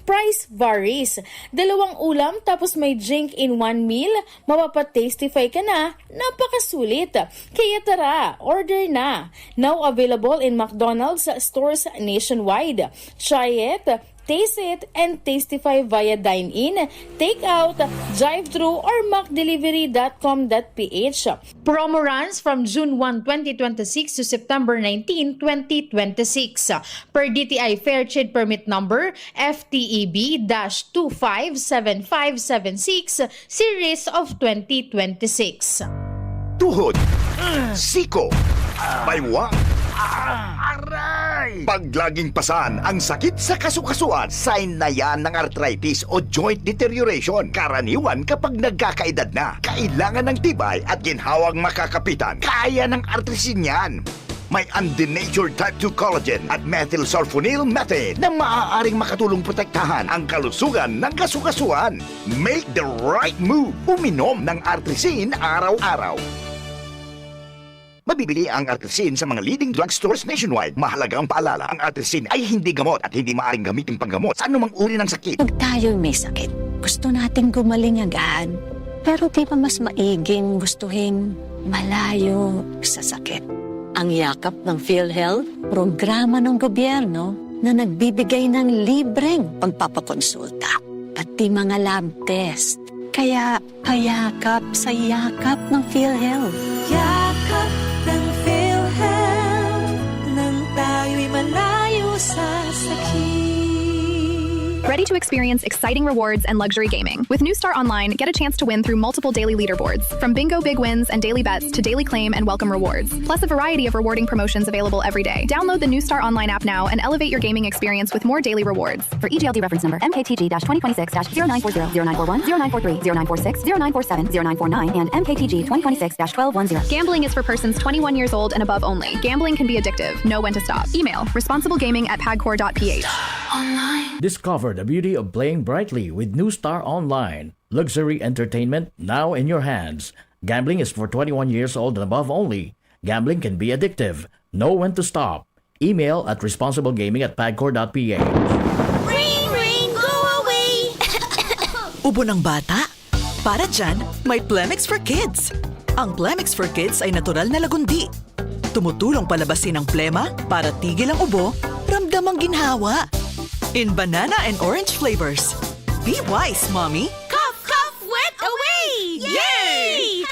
Price varies. Dalawang ulam tapos may drink in one meal, mapapa-tastify ka na, napakasulit. Kaya tara, order na! Now available in McDonald's stores nationwide. Try it, taste it, and tastify via dine-in, take-out, drive-thru, or mac delivery dot com dot p h. Promo runs from June one, twenty twenty-six to September nineteen, twenty twenty-six. Per D T I Fair Trade Permit Number F T E B dash two five seven five seven six, Series of twenty twenty-six. Tuhod, siko, baywang, aray! Pag laging pasan ang sakit sa kasukasuan, sign na yan ng arthritis o joint deterioration. Karaniwan kapag nagkakaedad na, kailangan ng tibay at ginhawang makakapitan. Kaya ng Artrisin yan. May undenatured type two collagen at methylsulfonyl methane na maaaring makatulong protektahan ang kalusugan ng kasukasuan. Make the right move. Uminom ng Artrisin araw-araw. Mabibili ang Artrisin sa mga leading drugstores nationwide. Mahalagang paalala, ang Artrisin ay hindi gamot at hindi maaaring gamitin panggamot sa anumang uri ng sakit. Pag tayo'y may sakit, gusto nating gumaling agad. Pero di ba mas maiging gustuhin malayo sa sakit? Ang yakap ng PhilHealth, programa ng gobyerno na nagbibigay ng libreng pagpapakonsulta, pati mga lab test. Kaya payakap sa yakap ng PhilHealth. Yakap ng PhilHealth, nang tayo'y malayo sa sakit. Ready to experience exciting rewards and luxury gaming? With New Star Online, get a chance to win through multiple daily leaderboards, from bingo big wins and daily bets to daily claim and welcome rewards, plus a variety of rewarding promotions available every day. Download the New Star Online app now and elevate your gaming experience with more daily rewards. For E G L D reference number, M K T G dash twenty twenty-six dash zero nine four zero, zero nine four one, zero nine four three, zero nine four six, zero nine four seven, zero nine four nine, and M K T G twenty twenty-six dash twelve one zero. Gambling is for persons twenty-one years old and above only. Gambling can be addictive. Know when to stop. Email responsiblegaming at pagcor dot p h. Discover the beauty of playing brightly with New Star Online. Luxury entertainment now in your hands. Gambling is for twenty-one years old and above only. Gambling can be addictive. Know when to stop. Email at responsiblegaming at pagcor dot p h. Ring, ring, go away! Ubo ng bata? Para dyan, may Plemex for Kids. Ang Plemex for Kids ay natural na lagundi. Tumutulong palabasin ang plema para tigil ang ubo, ramdam ang ginhawa. In banana and orange flavors. Be wise, mommy! Cough, cough, wet away! Yay!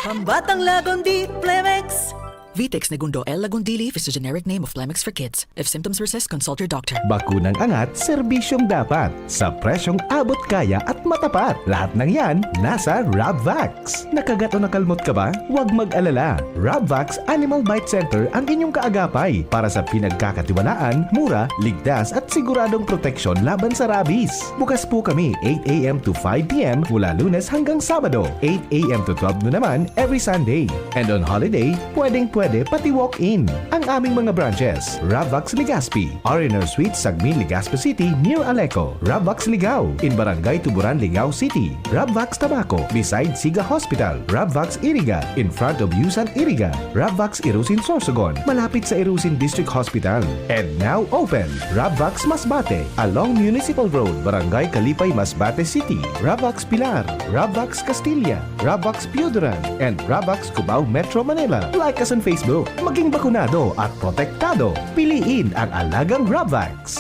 Pambatang Lagundi, Plemex! Vitex Negundo L. Lagundili is the generic name of Plemex for kids. If symptoms persist, consult your doctor. Bakunang angat, serbisyong dapat. Sa presyong abot kaya at matapat. Lahat ng yan, nasa Rabvax. Nakagat o nakalmot ka ba? Huwag mag-alala. Rabvax Animal Bite Center ang inyong kaagapay para sa pinagkakatiwalaan, mura, ligtas at siguradong proteksyon laban sa rabies. Bukas po kami eight a.m. to five p.m. mula Lunes hanggang Sabado, eight a.m. to twelve noon naman every Sunday. And on holiday, pwedeng-pwede pati walk-in. Ang aming mga branches, Rabvax Legazpi, R and R Suite, Sagmin, Legazpi City, near Aleco, Rabvax Ligao, in Barangay Tuburan, Ligao City, Rabvax Tabaco, beside Siga Hospital, Rabvax Iriga, in front of Yusan Iriga, Rabvax Irusin Sorsogon, malapit sa Irusin District Hospital. And now open, Rabvax Masbate, along Municipal Road, Barangay Kalipay, Masbate City, Rabvax Pilar, Rabvax Castilla, Rabvax Pioduran, and Rabvax Cubao, Metro Manila. Like us on Facebook. Maging bakunado at protektado. Piliin ang alagang Rabvax.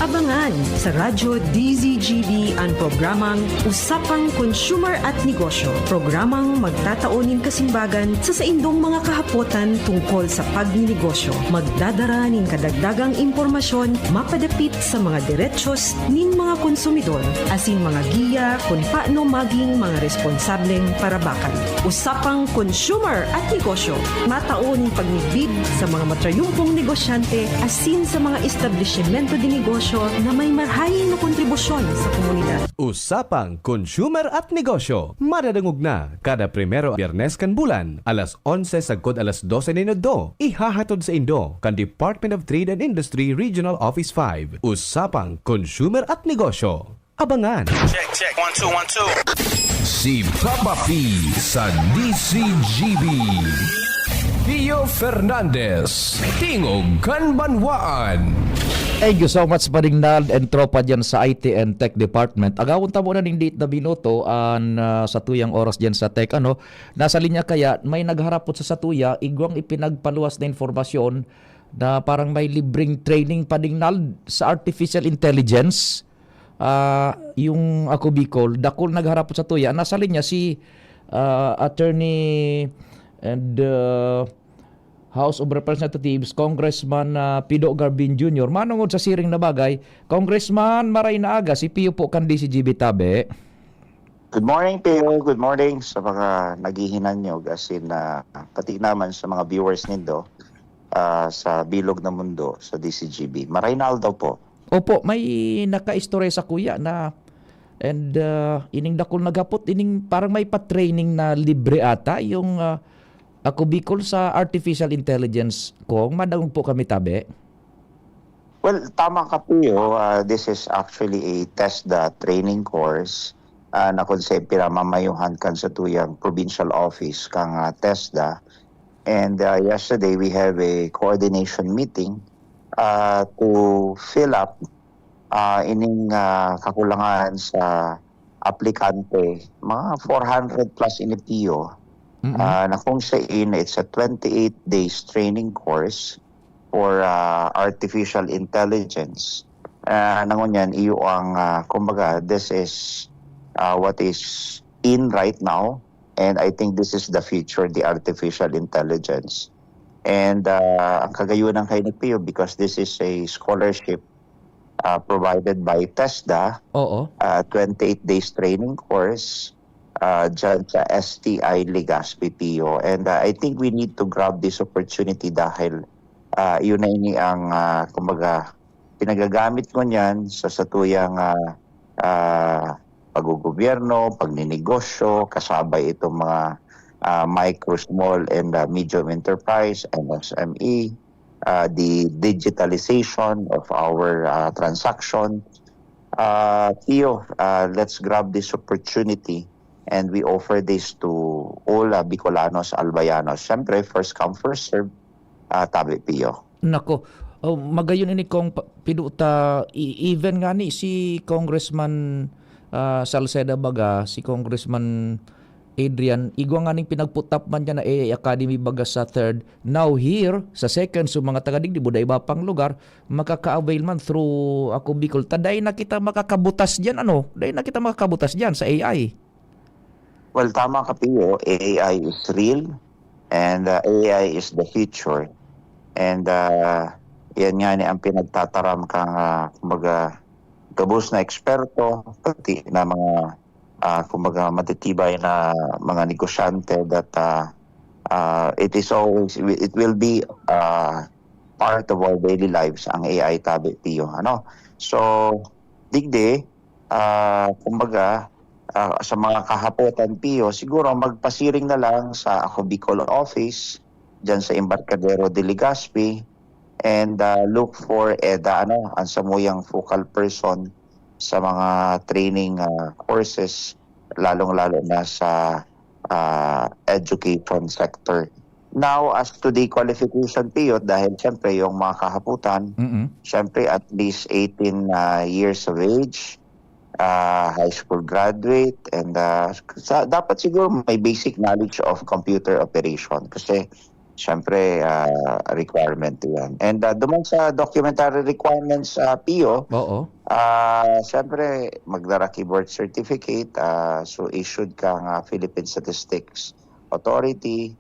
Abangan sa Radyo D Z G B ang programang Usapang Consumer at Negosyo, programang magtatao nin kasimbagan sa saindong mga kahapotan tungkol sa pagninegosyo. Magdadara nin kadagdagang impormasyon mapadapit sa mga derechos nin mga konsumidor asin mga giya kun paano maging mga responsableng parabakan. Usapang Consumer at Negosyo, matao nin pagmidbid sa mga matrayumpong negosyante asin sa mga establisimento de negosyo na may marhay na kontribusyon sa komunidad. Usapang Consumer at Negosyo, madadangog na kada primero Biyernes kan bulan, alas onse sagkod alas dose nin udto. Ihahatod saindo kan Department of Trade and Industry Regional Office five. Usapang Consumer at Negosyo. Abangan! Check, check. One, two, one, two. Si Papa P sa D C G B. Pio Fernandez, Tingog kan Banwaan. Thank you so much, Pading Nald and tropa dyan sa I T and Tech Department. Agawon ta muna ning diit na minuto an ah, sa tuyang oras dyan sa tech. Ano, nasa linya kaya may nagharapot sa satuya, igwang ipinagpaluwas na informasyon na parang may libreng training, Pading Nald, sa artificial intelligence. Ah, yung Ako Bicol, dakul nagharapot sa tuya. Nasa linya si ah, Attorney and ah, House of Representatives, Congressman ah, Pido Garbin Junior. Manungod sa siring na bagay, Congressman, maray na aga, si Pio po kan D C G B tabi. Good morning, Pio. Good morning sa mga naghihinanyog, as in, ah, pati naman sa mga viewers nindo ah, sa Bilog na Mundo sa D C G B. Maray na aldaw po. Opo, may nakaistorya sa kuya na and ah, ining dakul naghapot, ining parang may pa-training na libre ata yung ah, Ako Bicol sa artificial intelligence. Kung madangog po kami tabi. Well, tama ka, Pio. Ah, this is actually a TESDA training course ah, na kung saan pinamamayuhan kan satuyang provincial office kang ah, TESDA. And ah, yesterday, we have a coordination meeting ah, to fill up ah, ining ah, kakulangan sa aplikante. Mga four hundred plus ini, Pio, ah, na kung saan it's a twenty-eight days training course for ah, artificial intelligence. Ah, na ngunyan, iyo ang, ah, kumbaga, this is ah, what is in right now, and I think this is the future, the artificial intelligence. And ah, ang kagayunan kay ni Pio, because this is a scholarship ah, provided by TESDA, Oo. ah, twenty-eight days training course ah, dyan sa S T I Legazpi, Pio. And ah, I think we need to grab this opportunity dahil ah, yun na ini ang, ah, kumbaga, pinagagamit ko niyan sa satuyang ah, ah, paggogobyerno, pagninegosyo, kasabay itong mga ah, micro, small, and ah, medium enterprise, M S M E, ah, the digitalization of our ah, transaction. Ah, Pio, ah, let's grab this opportunity and we offer this to all ah, Bicolanos, Albayanos. Siyempre, first come, first serve, ah, tabi, Pio. Nako, oh, magayon ini kong pa- piduta, i- even nga ni si Congressman ah, Salceda baga, si Congressman Adrian, igwa nga ning pinagputap man niya na A I Academy baga sa third. Now here, sa second, so mga taga digdi, buda iba pang lugar, makaka-avail man through Ako Bicol. Ta dai na kita makakabutas diyan, ano? Dai na kita makakabutas diyan sa A I. Well, tama ka, Pio. A I is real and uh, A I is the future. And uh, yan nga ni ang pinagtataram kang, uh, kumbaga, gabos na eksperto, pati na mga, uh, kumbaga, matitibay na mga negosyante that uh, uh, it is always, it will be uh, part of our daily lives ang A I, tabi, Pio. Ano? So, digdi, ah, kumbaga, ah, sa mga kahapotan, Pio, siguro magpasiring na lang sa Ako Bicol office, dyan sa Embarcadero de Legazpi, and ah, look for EDA, ano, ang samuyang focal person sa mga training ah, courses, lalong-lalo na sa ah, education sector. Now, as to the qualification, Pio, dahil siyempre yung mga kahaputan, Mm-mm. siyempre at least eighteen ah, years of age, ah, high school graduate, and ah, sa, dapat siguro may basic knowledge of computer operation kasi siyempre ah, requirement yan. And ah, duman sa documentary requirements, ah, Pio, Oo. ah, siyempre magdara ki birth certificate, ah, so issued kang ah, Philippine Statistics Authority,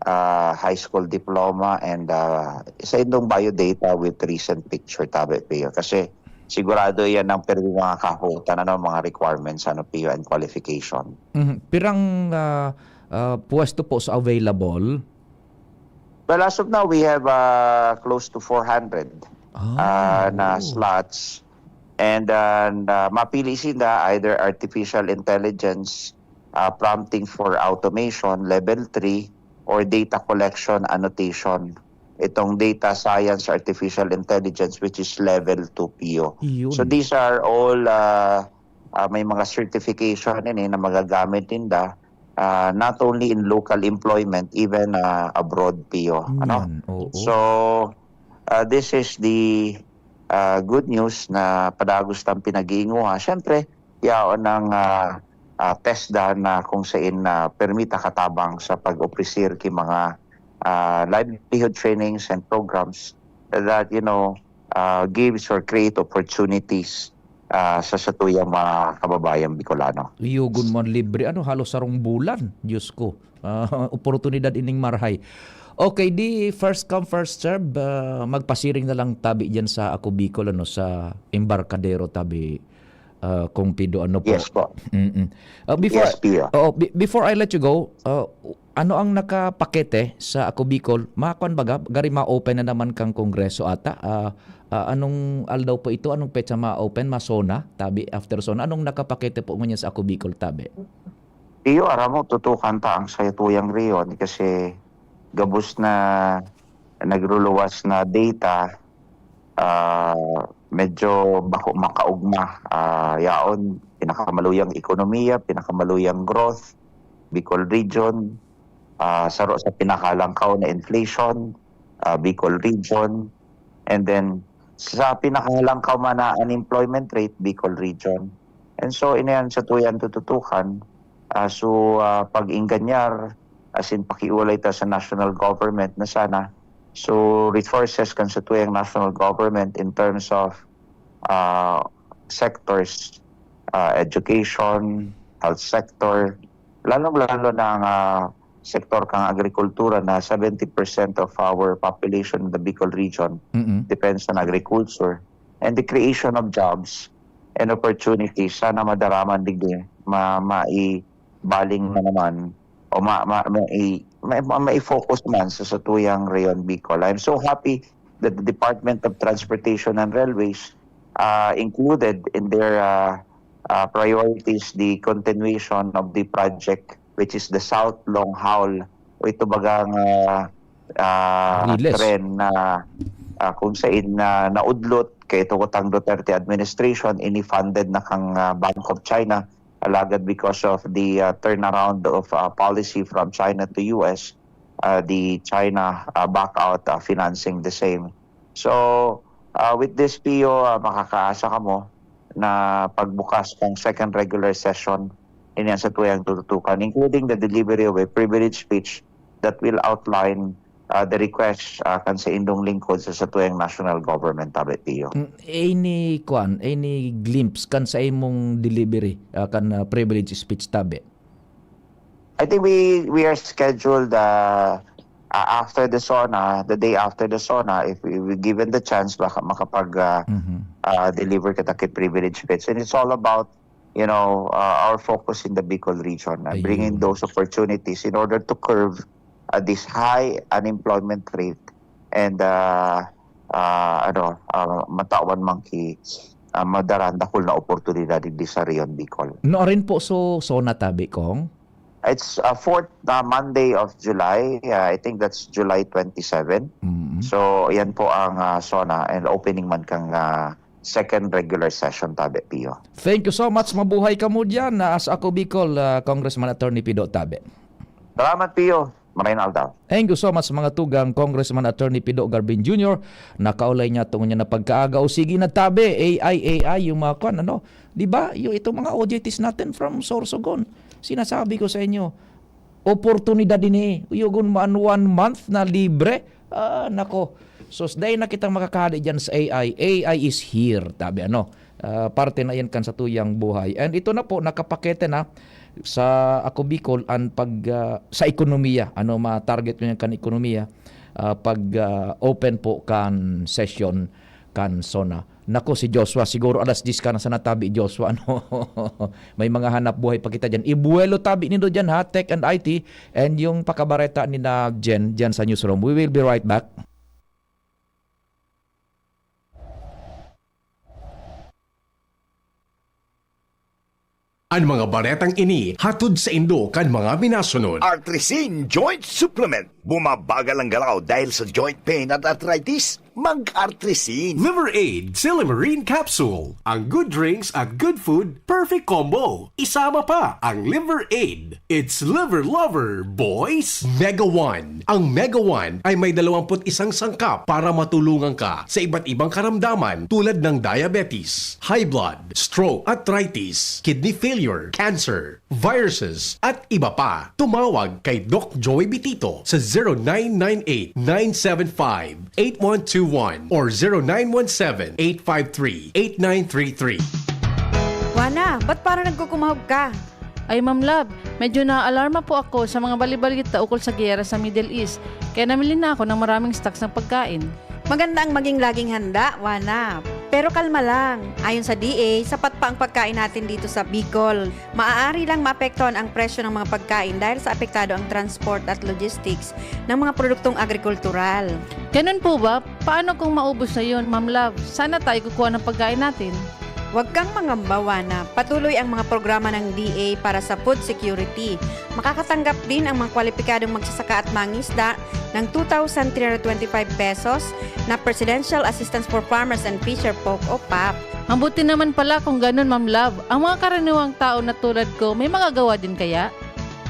ah, high school diploma, and ah, sa indong biodata with recent picture, tabi, Pio. Kasi sigurado yan ang pero mga kahapotan, ano, mga requirements, ano, Pio, and qualification. Mhm. Pirang ah, ah, pwesto po sa available? Well, as of now, we have uh, close to four hundred Ah, uh, na oo. slots. And uh, na mapili sila either artificial intelligence, uh, prompting for automation, level three, or data collection annotation. Itong data science, artificial intelligence, which is level two, Pio. Yun. So these are all, uh, uh, may mga certification ini na magagamit ninda, uh, not only in local employment, even uh, abroad, Pio. Ano? Yan, oo. So, uh, this is the uh, good news na padagos tang pinag-iinguha. Siyempre, yaon ng uh, uh, TESDA na kung saan na permita katabang sa pag-opresir ki mga uh, livelihood trainings and programs that, you know, uh, gives or create opportunities uh, sa satuyang mga kababayang Bicolano. Yugon man libre, ano, halos sarong bulan. Diyos ko. Ah, oportunidad ining marhay. Okay, di first come, first serve. Ah, magpasiring na lang tabi dyan sa Ako Bicol, ano, sa Embarcadero tabi, ah, Kong Pido, ano po. Yes po. Mm-mm. Ah, before, Yes, Pio. Oo, be- before I let you go, ah, ano ang nakapakete sa Ako Bicol? Makon baga, gari ma-open na naman kang kongreso ata. Ah, ah, anong aldaw po ito? Anong petsa ma-open? Ma-SONA? Tabi, after SONA. Anong nakapakete po ngunyan sa Ako Bicol, tabi? Iyo, aram mo, tutukan ta ang sayatuyang rehiyon kasi gabos na nagruluwas na data, ah, medyo bako makaugma. Ah, yaon, pinakamaluyang ekonomiya, pinakamaluyang growth, Bicol Region, ah, saro sa pinakalangkaw na inflation, ah, Bicol Region, and then sa pinakalangkaw man na unemployment rate, Bicol Region. And so, ini yan sa tuyan tututukan. Ah, so, ah, pag-inganyar, as in, pakiulay ta sa national government na sana. So, resources kan sa tuyang national government in terms of ah, sectors, ah, education, health sector, lalong-lalo na ang ah, sektor kang agrikultura na seventy percent of our population in the Bicol region Mm-mm. depends on agriculture. and the creation of jobs and opportunities, sana madaraman digdi, ma-, maibaling na naman o ma-, ma-, mai-, ma-, ma-, mai-focus man sa satuyang Rehiyon Bicol. I'm so happy that the Department of Transportation and Railways, uh, included in their, uh, uh, priorities the continuation of the project, which is the South Long Haul, o ito bagang, uh, uh, Riles. Tren na, uh, kung saan na naudlot kay ito kutang Duterte administration, ini funded na kang, uh, Bank of China. Alagad because of the, uh, turnaround of, uh, policy from China to U S, uh, the China, uh, back out, uh, financing the same. So, uh, with this, Pio, uh, makakaasa kamo na pagbukas ng second regular session, ini ang satuyang tututukan, including the delivery of a privilege speech that will outline, uh, the request, uh, kan saindong lingkod sa satuyang national government, tabi, Pio. Mm, any, kwan, any glimpse kan sa imong delivery, ah, kan, ah, privilege speech, tabi? I think we, we are scheduled, uh, uh, after the SONA, the day after the SONA, if we, we given the chance, baka makapag, uh, Mhm. uh, deliver kita kay privilege speech. And it's all about, you know, uh, our focus in the Bicol region, uh, bringing Ayun. those opportunities in order to curb, uh, this high unemployment rate and, uh, uh, ano, uh, matawan man ki, uh, madarang dakul na oportunidad digdi sa Rehiyon Bicol. No, arin po so, SONA, tabi, Cong? It's, uh, fourth, uh, Monday of July. Uh, I think that's July twenty-seven. Mm. So, yan po ang, uh, SONA and opening man kang, uh, second regular session, tabi, Pio. Thank you so much. Mabuhay kamo diyan, ah, sa Ako Bicol, ah, Congressman Attorney Pido, tabi. Salamat, Pio. Maray na aldaw. Thank you so much, mga tugang, Congressman Attorney Pido Garbin Junior. Nakaulay niya tungod niya na pagkaaga. O sige na, tabi, A I, A I, yung mga kwan, ano? Di ba? Yung itong mga O J Ts natin from Sorsogon. Sinasabi ko sa inyo, oportunidad ini. Uyogon mo an one month na libre. Ah, nako. Sus, dai na kitang makakahali dyan sa A I. A I is here, tabi, ano. Ah, parte na yan kan satuyang buhay. And ito na po, nakapakete na sa Ako Bicol an pag, ah, sa ekonomiya. Ano, ma-target ko yan kan ekonomiya. Ah, pag, ah, open po kan session kan SONA. Nako, si Joshua, siguro alas diyes ka na sana tabi, Joshua, ano? May mga hanap buhay pa kita dyan. Ibuwelo tabi nindo dyan, ha, Tech and I T, and yung pakabareta ni na Jen dyan sa newsroom. We will be right back. An mga baretang ini hatod saindo kan mga minasunod. Artrisin Joint Supplement. Bumabagal ang galaw dahil sa joint pain at arthritis? Mag-Artrisin. Liver Aid Silymarin Capsule. Ang good drinks at good food, perfect combo. Isama pa ang Liver Aid. It's Liver Lover, boys! Mega One. Ang Mega One ay may dalawampu't isang sangkap para matulungan ka sa iba't ibang karamdaman tulad ng diabetes, high blood, stroke, arthritis, kidney failure, cancer, viruses, at iba pa. Tumawag kay Doc Joey Bitito sa zero nine nine eight, nine seven five, eight one two one or zero nine one seven, eight five three, eight nine three three. Juana, ba't parang nagkukumahog ka? Ay, Ma'am Love, medyo naaalarma po ako sa mga bali-balita ukol sa giyera sa Middle East, kaya namili na ako ng maraming stocks ng pagkain. Maganda ang maging laging handa, Juana. Pero kalma lang. Ayon sa D A, sapat pa ang pagkain natin dito sa Bicol. Maaari lang maapektuhan ang presyo ng mga pagkain dahil sa apektado ang transport at logistics ng mga produktong agrikultural. Ganun po ba? Paano kung maubos na yun, Ma'am Love? Saan na tayo kukuha ng pagkain natin? Huwag kang mangamba, Juana. Patuloy ang mga programa ng D A para sa food security. Makakatanggap din ang mga kwalipikadong magsasaka at mangisda ng two thousand three hundred twenty-five pesos na Presidential Assistance for Farmers and Fisher Folk o pap. Mabuti naman pala kung ganun, Ma'am Love. Ang mga karaniwang tao na tulad ko, may magagawa din kaya?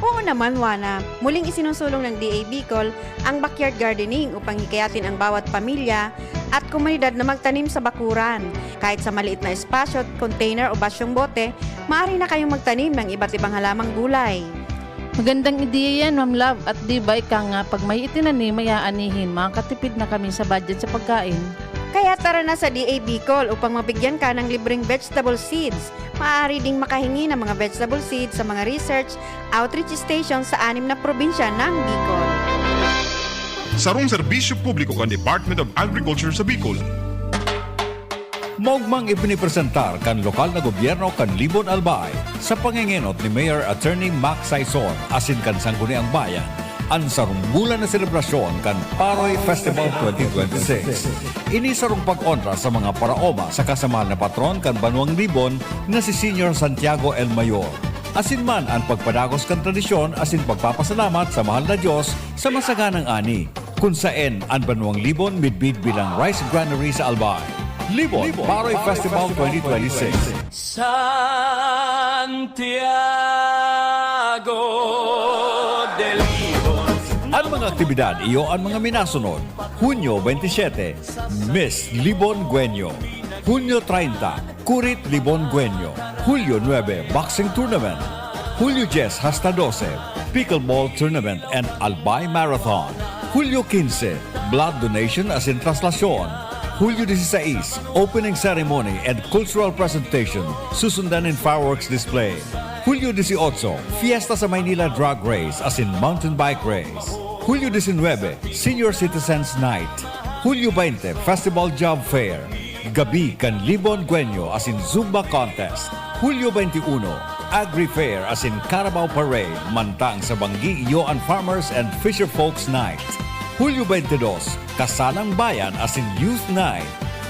Oo naman, Juana. Muling isinusulong ng D A Bicol ang backyard gardening upang hikayatin ang bawat pamilya at komunidad na magtanim sa bakuran. Kahit sa maliit na espasyo, container o basyong bote, maaari na kayong magtanim ng iba't ibang halamang gulay. Magandang ideya yan, Ma'am Love. At di ba ika nga, pag may itinanim, may aanihin, makakatipid na kami sa budget sa pagkain. Kaya tara na sa D A Bicol upang mabigyan ka ng libreng vegetable seeds. Maaari ding makahingi ng mga vegetable seeds sa mga research outreach station sa anim na probinsya ng Bicol. Sarong serbisyo publiko kan Department of Agriculture sa Bicol. Maugmang ipinipresentar kan lokal na gobyerno kan Libon, Albay, sa pangengenot ni Mayor Attorney Mac Saison asin kan Sangguniang Bayan, an sarong bulan na selebrasyon kan Paroy Festival twenty twenty-six. Ini sarong pag-onra sa mga paraoma saka sa mahal na patron kan banwang Libon na si Señor Santiago el Mayor, asin man an pagpadagos kan tradisyon asin pagpapasalamat sa mahal na Dios sa masaganang ani, kun saen an banwang Libon midbid bilang rice granary sa Albay. Libon Paroy Festival twenty twenty-six. Santiago de Libon. An mga aktibidad iyo an mga minasunod: Hunyo twenty-seven, Miss Libon Guenyo; Hunyo treinta, Kurit Libon Guenyo; Hulyo nuebe, Boxing Tournament; Hulyo dyes hasta dose, Pickleball Tournament and Albay Marathon; Hulyo quince, Blood Donation asin Traslasyon; Hulyo dieciséis, Opening Ceremony and Cultural Presentation, susundan nin fireworks display; Hulyo dieciocho, Fiesta sa Maynila Drag Race asin Mountain Bike Race; Hulyo diecinuebe, Senior Citizens Night; Hulyo veinte, Festival Job Fair; Gabi kan Libon Guenyo asin Zumba Contest; Hulyo veintiuno, Agri Fair asin Carabao Parade, mantang sa Banggi iyo an Farmers and Fisher Folks Night; Hulyo veintidos, Kasalang Bayan asin Youth Night;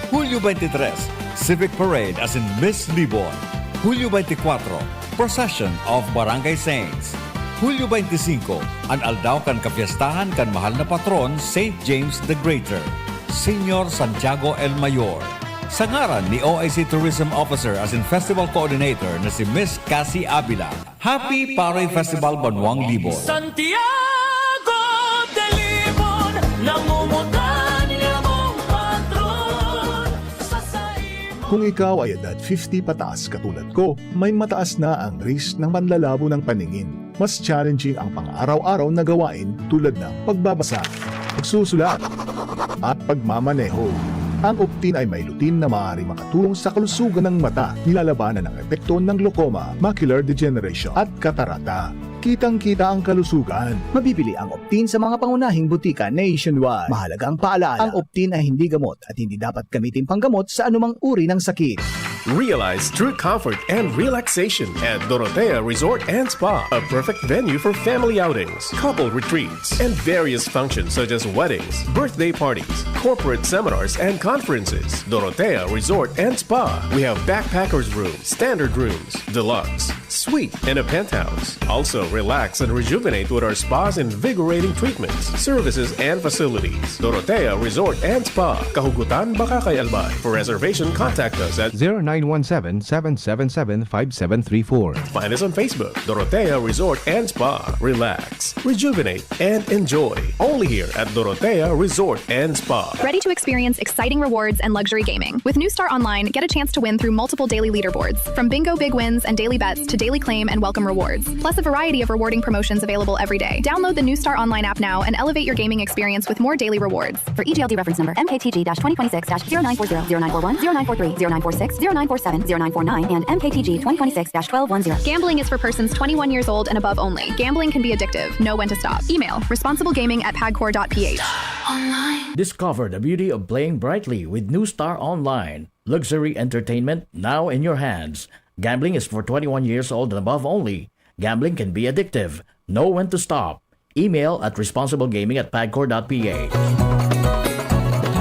Hulyo veintitres, Civic Parade asin Miss Libon; Hulyo veintikwatro, Procession of Barangay Saints; Hulyo veintisinko, an aldaw kan kapiestahan kan mahal na patron, Saint James the Greater, Señor Santiago el Mayor. Sa ngaran ni O I C Tourism Officer asin Festival Coordinator na si Miss Cassie Avila, Happy Paroy Festival, Banwang Libon! Santiago de Libon, nangungutan niya mong patron sa saimo. Kung ikaw ay edad fifty pataas katulad ko, may mataas na ang risk ng panlalabo ng paningin. Mas challenging ang pang-araw-araw na gawain tulad ng pagbabasa, pagsusulat, at pagmamaneho. Ang Optin ay may lutein na maaaring makatulong sa kalusugan ng mata, nilalabanan ang epekto ng glaucoma, macular degeneration, at katarata. Kitang-kita ang kalusugan. Mabibili ang Optin sa mga pangunahing butika nationwide. Mahalagang paalaala, ang Optin ay hindi gamot at hindi dapat gamitin panggamot sa anumang uri ng sakit. Realize true comfort and relaxation at Dorotea Resort and Spa, a perfect venue for family outings, couple retreats, and various functions such as weddings, birthday parties, corporate seminars, and conferences. Dorotea Resort and Spa. We have backpackers room, standard rooms, deluxe, suite, and a penthouse. Also, relax and rejuvenate with our spa's invigorating treatments, services, and facilities. Dorotea Resort and Spa, Kahugutan, Bacacay, Albay. For reservation, contact us at zero nine one seven, seven seven seven, five seven three four. Find us on Facebook, Dorotea Resort and Spa. Relax, rejuvenate, and enjoy. Only here at Dorotea Resort and Spa. Ready to experience exciting rewards and luxury gaming? With New Star Online, get a chance to win through multiple daily leaderboards, from bingo big wins and daily bets to daily claim and welcome rewards, plus a variety of rewarding promotions available every day. Download the New Star Online app now and elevate your gaming experience with more daily rewards. For E G L D reference number, M K T G dash twenty twenty-six dash zero nine four zero, zero nine four one, zero nine four three, zero nine four six, zero nine four seven, zero nine four nine, and M K T G twenty twenty-six dash twelve one zero. Gambling is for persons twenty-one years old and above only. Gambling can be addictive. Know when to stop. Email, responsiblegaming at pagcor dot P H. Online. Discover the beauty of playing brightly with New Star Online. Luxury entertainment now in your hands. Gambling is for twenty-one years old and above only. Gambling can be addictive. Know when to stop. Email at responsiblegaming at pagcor dot P H.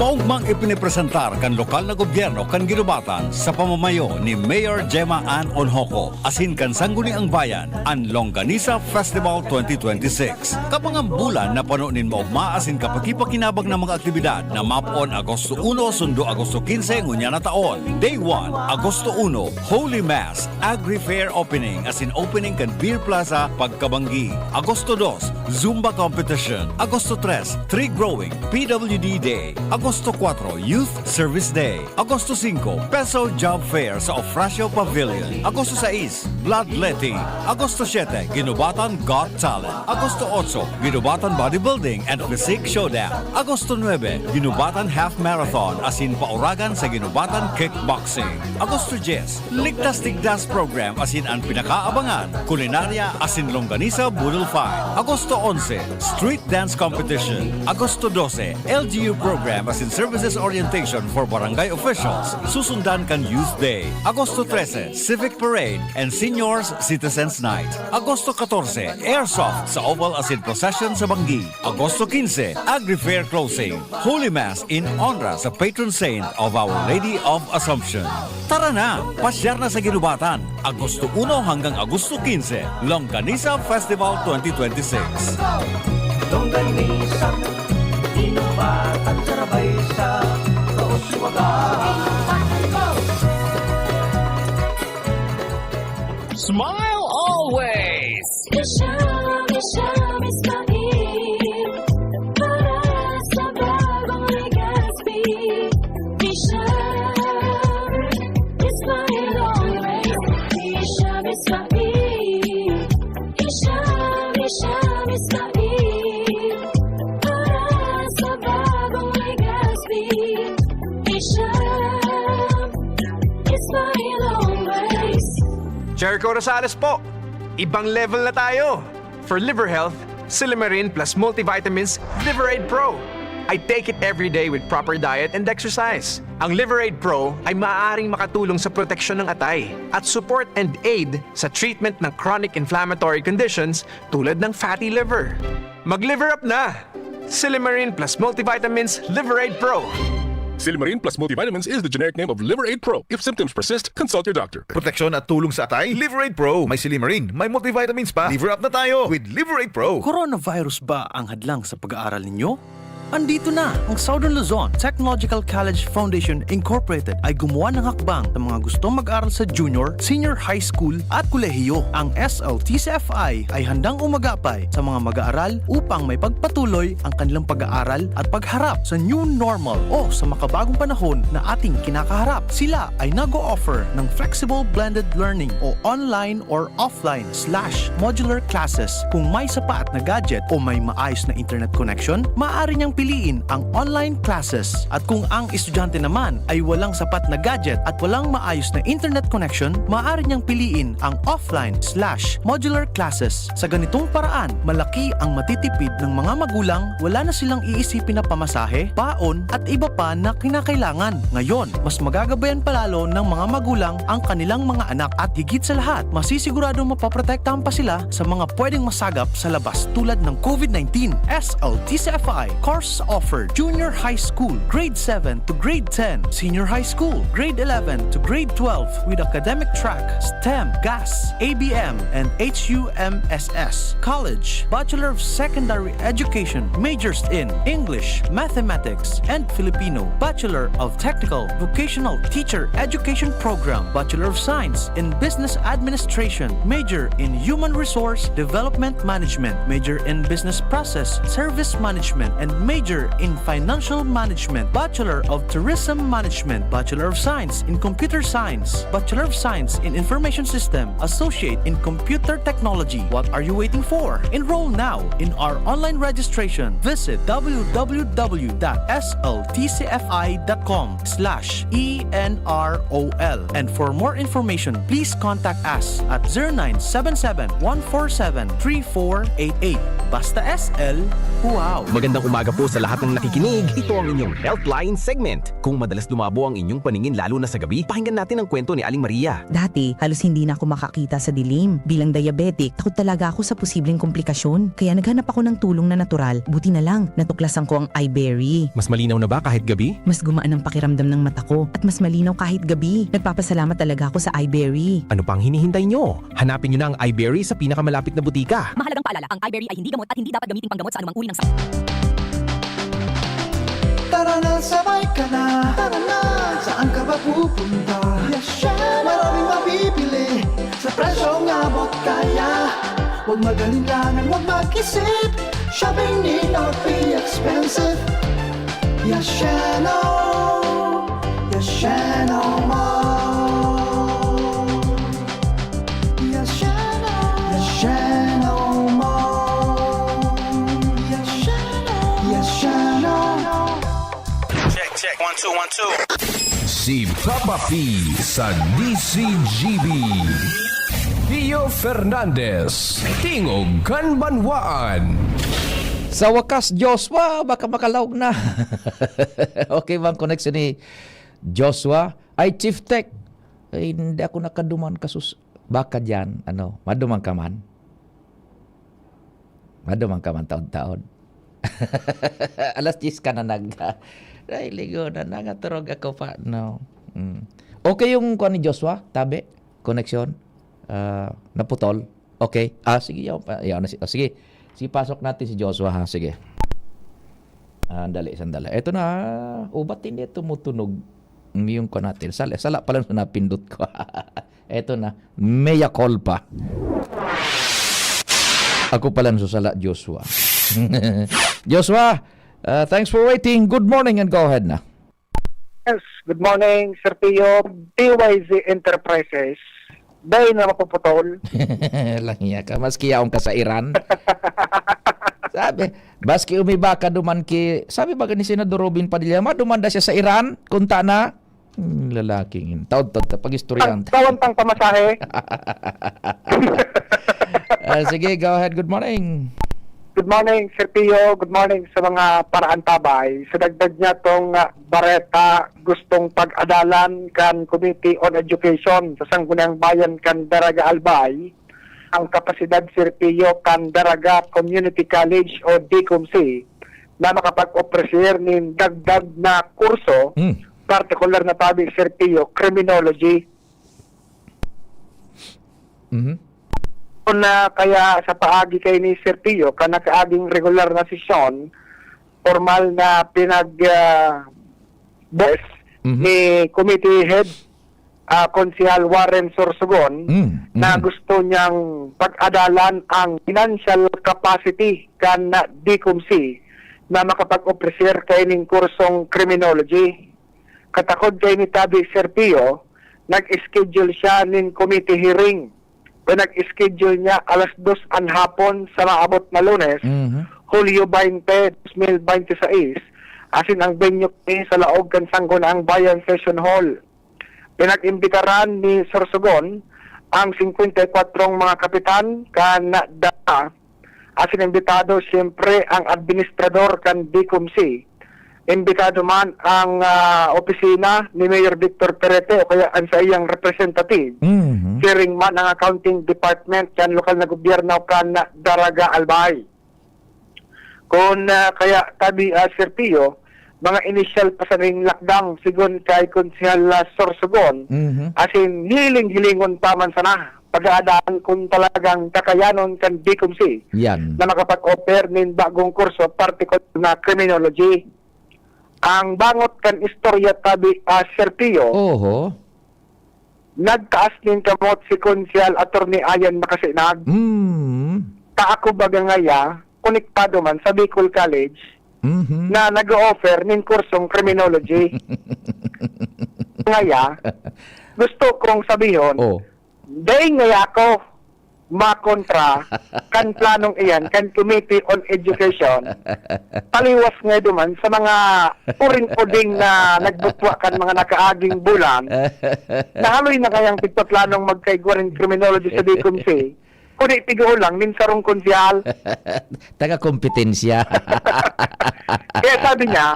Maugmang ipinipresentar kan lokal na gobyerno kan Guinobatan sa pamamayo ni Mayor Gemma Ann Onhoco asin kan Sangguniang Bayan an Longganisa Festival twenty twenty-six. Kabangang bulan na pano nin maogma asin kapakipakinabang na mga aktibidad na mapoon Agosto uno sundo Agosto quince ngunyan na taon. Day one, Agosto uno, Holy Mass, Agri Fair Opening asin opening kan Beer Plaza pagkabanggi. Agosto dos, Zumba Competition. Agosto tres, Tree Growing, P W D Day. Agosto cuatro, Youth Service Day. Agosto cinco, Peso Job Fair sa Ofracio Pavilion. Agosto sais, Bloodletting. Agosto siete, Guinobatan Got Talent. Agosto otso, Guinobatan Bodybuilding and Physique Showdown. Agosto nuebe, Guinobatan Half Marathon asin pauragan sa Guinobatan Kickboxing. Agosto dyes, Ligtas Tigdas Program asin an pinakaabangan, kulinarya asin longganisa boodle fight. Agosto onse, Street Dance Competition. Agosto dose, L G U Program asin Services orientation for barangay officials, susundan kan Youth Day, Agosto trese, Civic Parade, and Seniors Citizens Night, Agosto katorse, Airsoft sa Oval Asin Procession sa Banggi, Agosto kinse, Agri Fair Closing, Holy Mass in honra sa patron saint of Our Lady of Assumption. Tara na! Pasyar na sa Ginubatan, Agosto uno hanggang Agosto kinse, Longganisa Festival twenty twenty-six. Longganisa, Ginubatan, sarabay sa Kauswagan. Smile always! Isha, Isha, Ismail. Para sa bagong Legazpi. Isha, Ismail always. Isha, Ismail. Isha, Isha, Ismail. Para sa bagong Legazpi. Isha, Ismail always. Jericho Rosales po! Ibang level na tayo! For liver health, Silymarin plus multivitamins Liver Aid Pro. I take it every day with proper diet and exercise. Ang Liver Aid Pro ay maaaring makatulong sa proteksyon ng atay at support and aid sa treatment ng chronic inflammatory conditions tulad ng fatty liver. Mag-liver up na! Silymarin plus multivitamins Liver Aid Pro. Silymarin plus multivitamins is the generic name of Liver Aid Pro. If symptoms persist, consult your doctor. Proteksyon at tulong sa atay, Liver Aid Pro. May silymarin, may multivitamins pa. Liver up na tayo with Liver Aid Pro. Coronavirus ba ang hadlang sa pag-aaral ninyo? Andito na! Ang Southern Luzon Technological College Foundation Incorporated ay gumawa ng hakbang sa mga gustong mag-aral sa junior, senior high school at kolehiyo. Ang S L T C F I ay handang umagapay sa mga mag-aaral upang maipagpatuloy ang kanilang pag-aaral at pagharap sa new normal o sa makabagong panahon na ating kinakaharap. Sila ay nag-o-offer ng flexible blended learning o online or offline slash modular classes. Kung may sapat na gadget o may maayos na internet connection, maaari niyang piliin ang online classes. At kung ang estudyante naman ay walang sapat na gadget at walang maayos na internet connection, maaari niyang piliin ang offline slash modular classes. Sa ganitong paraan, malaki ang matitipid ng mga magulang, wala na silang iisipin na pamasahe, baon at iba pa na kinakailangan. Ngayon, mas magagabayan pa lalo ng mga magulang ang kanilang mga anak at higit sa lahat, masisiguradong mapoprotektahan pa sila sa mga pwedeng masagap sa labas tulad ng COVID nineteen. S L T C F I course offered: Junior High School, Grade seven to Grade ten, Senior High School, Grade eleven to Grade twelve with academic track STEM, GAS, A B M, and H U M S S. College, Bachelor of Secondary Education, majors in English, Mathematics, and Filipino, Bachelor of Technical Vocational Teacher Education Program, Bachelor of Science in Business Administration, major in Human Resource Development Management, major in Business Process Service Management, and major in Financial Management, Bachelor of Tourism Management, Bachelor of Science in Computer Science, Bachelor of Science in Information System, Associate in Computer Technology. What are you waiting for? Enroll now in our online registration. Visit w w w dot s l t c f i dot com slash e n r o l. And for more information, please contact us at zero nine seven seven, one four seven, three four eight eight. Basta S L, wow! Magandang umaga po sa lahat ng nakikinig. Ito ang inyong Healthline segment. Kung madalas lumabo ang inyong paningin lalo na sa gabi, pakinggan natin ang kwento ni Aling Maria. Dati, halos hindi na ako makakita sa dilim. Bilang diabetic, takot talaga ako sa posibleng komplikasyon. Kaya naghanap ako ng tulong na natural. Buti na lang, natuklasan ko ang iBerry. Mas malinaw na ba kahit gabi? Mas gumaan ang pakiramdam ng mata ko at mas malinaw kahit gabi. Nagpapasalamat talaga ako sa iBerry. Ano pang hinihintay nyo? Hanapin nyo na ang iBerry sa pinakamalapit na butika. Mahalagang paalala, ang iBerry ay hindi gamot at hindi dapat gamiting panggamot sa anumang uri ng sakit. Tara na, sabay ka na. Tara na. Saan ka ba pupunta? Yes, syempre. Maraming mabibili sa presyong abot kaya. Huwag mag-alinlangan, huwag mag-isip. Shopping need not be expensive. Yes, syempre. Yes, syempre. Yes, syempre. Yes, syempre. Yes, syempre. Yes, syempre. Check, check. One, two, one, two. Si Papa P sa D C G B. Theo Fernandez, Tingog kan Banwaan. Sa wakas, Joshua, baka makalaog na. Okay bang connection ni Joshua? Ay, Chief Tech. Ay, hindi ako nakaduman kasus-, baka diyan, ano, maduman ka man? Maduman ka man taon-taon? Alas diyes ka na nag-, ay, ligo na, nangaturog ako pa, no? Mm. Okay yung kuwan ni Joshua, tabi, connection, ah, naputol. Okay. Ah, sige, yaw pa, yaw na si, oh, sige. Sige, pasok natin si Joshua, ha? Sige. Ah, andali, sandali. Eto na, ubat hindi tumutunog. Yung ko natin. Sala, sala pala sa napindot ko. Eto na. Mea culpa. Ako pala nasusala, Joshua. Joshua, ah, thanks for waiting. Good morning and go ahead na. Yes, good morning, Sir Pio. P Y Z Enterprises. Dai na mapuputol. Lang iya ka, maski yaon ka sa Iran. Sabi, maski umiba ka duman ki, sabi ba ni Senador Robin Padilla, madumanda siya sa Iran, kunta na? Hmm, lalaking in. Taod-taod ta, pag-istoryahan ta. Tawon tang pamasahe. Ah, sige, go ahead. Good morning. Good morning, Sir Pio. Good morning sa mga paraantabay. Sa dagdag niya tong, ah, bareta, gustong pag-adalan kan Committee on Education sa Sangguniang Bayan kan Daraga Albay, ang kapasidad, Sir Pio, kan Daraga Community College o DCOMC na makapag-ofrecer nin dagdag na kurso, Hmm. partikular na tabi, Sir Pio, criminology. Mhm. Kung na kaya sa paagi kay ni Sir Pio, kan nakaaging regular na sesyon, formal na pinag, ah, bes Mhm. ni Committee Head, ah, Konsehal Warren Sorsogon, Mm, na mm. gusto niyang pag-adalan ang financial capacity kan DCOMC na makapag-ofrecer kaining kursong criminology. Katakod kay ni Tabi Serpio, nag-schedule siya nin committee hearing o nag-schedule niya alas dos an hapon sa maabot na Lunes, Mhm. Hulyo baynte, dos mil baynte sais, asin ang venue kini sa laog kan Sangguniang Bayan Session Hall. Pinag-imbitaran ni Sorsogon ang singkwenta y kwatro mga kapitan kan DARA, asin imbitado siyempre ang administrador kan DCOMC. Imbitado man ang, ah, opisina ni Mayor Victor Perete o kaya ang saiyang representative. Mhm. Siring man ang accounting department kan lokal na gobyerno kan Daraga Albay. Kun, ah, kaya tabi, ah, Sir Pio, mga inisyal pa sa ning lakdang, sigon kay Konsehal, ah, Sorsogon, Mhm. asin hiling-hilingon pa man sana, pag-aadalan kun talagang kakayanon kan DCOMC Yan. na makapag-offer nin bagong kurso, partikular na criminology. Ang bangot kan istorya tabi, ah, Sir Pio, Oho. nagtaas nin kamot si Konsehal Attorney Ian Macasinag. Mm. Ta ako baga ngaya, konektado man sa Bicol College Mhm. na nag-o-offer nin kursong criminology. Ngaya, gusto kong sabihon, Oh. dai ngaya ako makontra kan planong iyan, kan Committee on Education. Taliwas nga duman sa mga uring-uding na nagbutwa kan mga nakaaging bulan, na haloy na kayang pigpaplanong magkaigwa nin criminology sa DCOMC, kundi pigo lang nin sarong konsehal. Taga-kompetensya. Kaya sabi niya,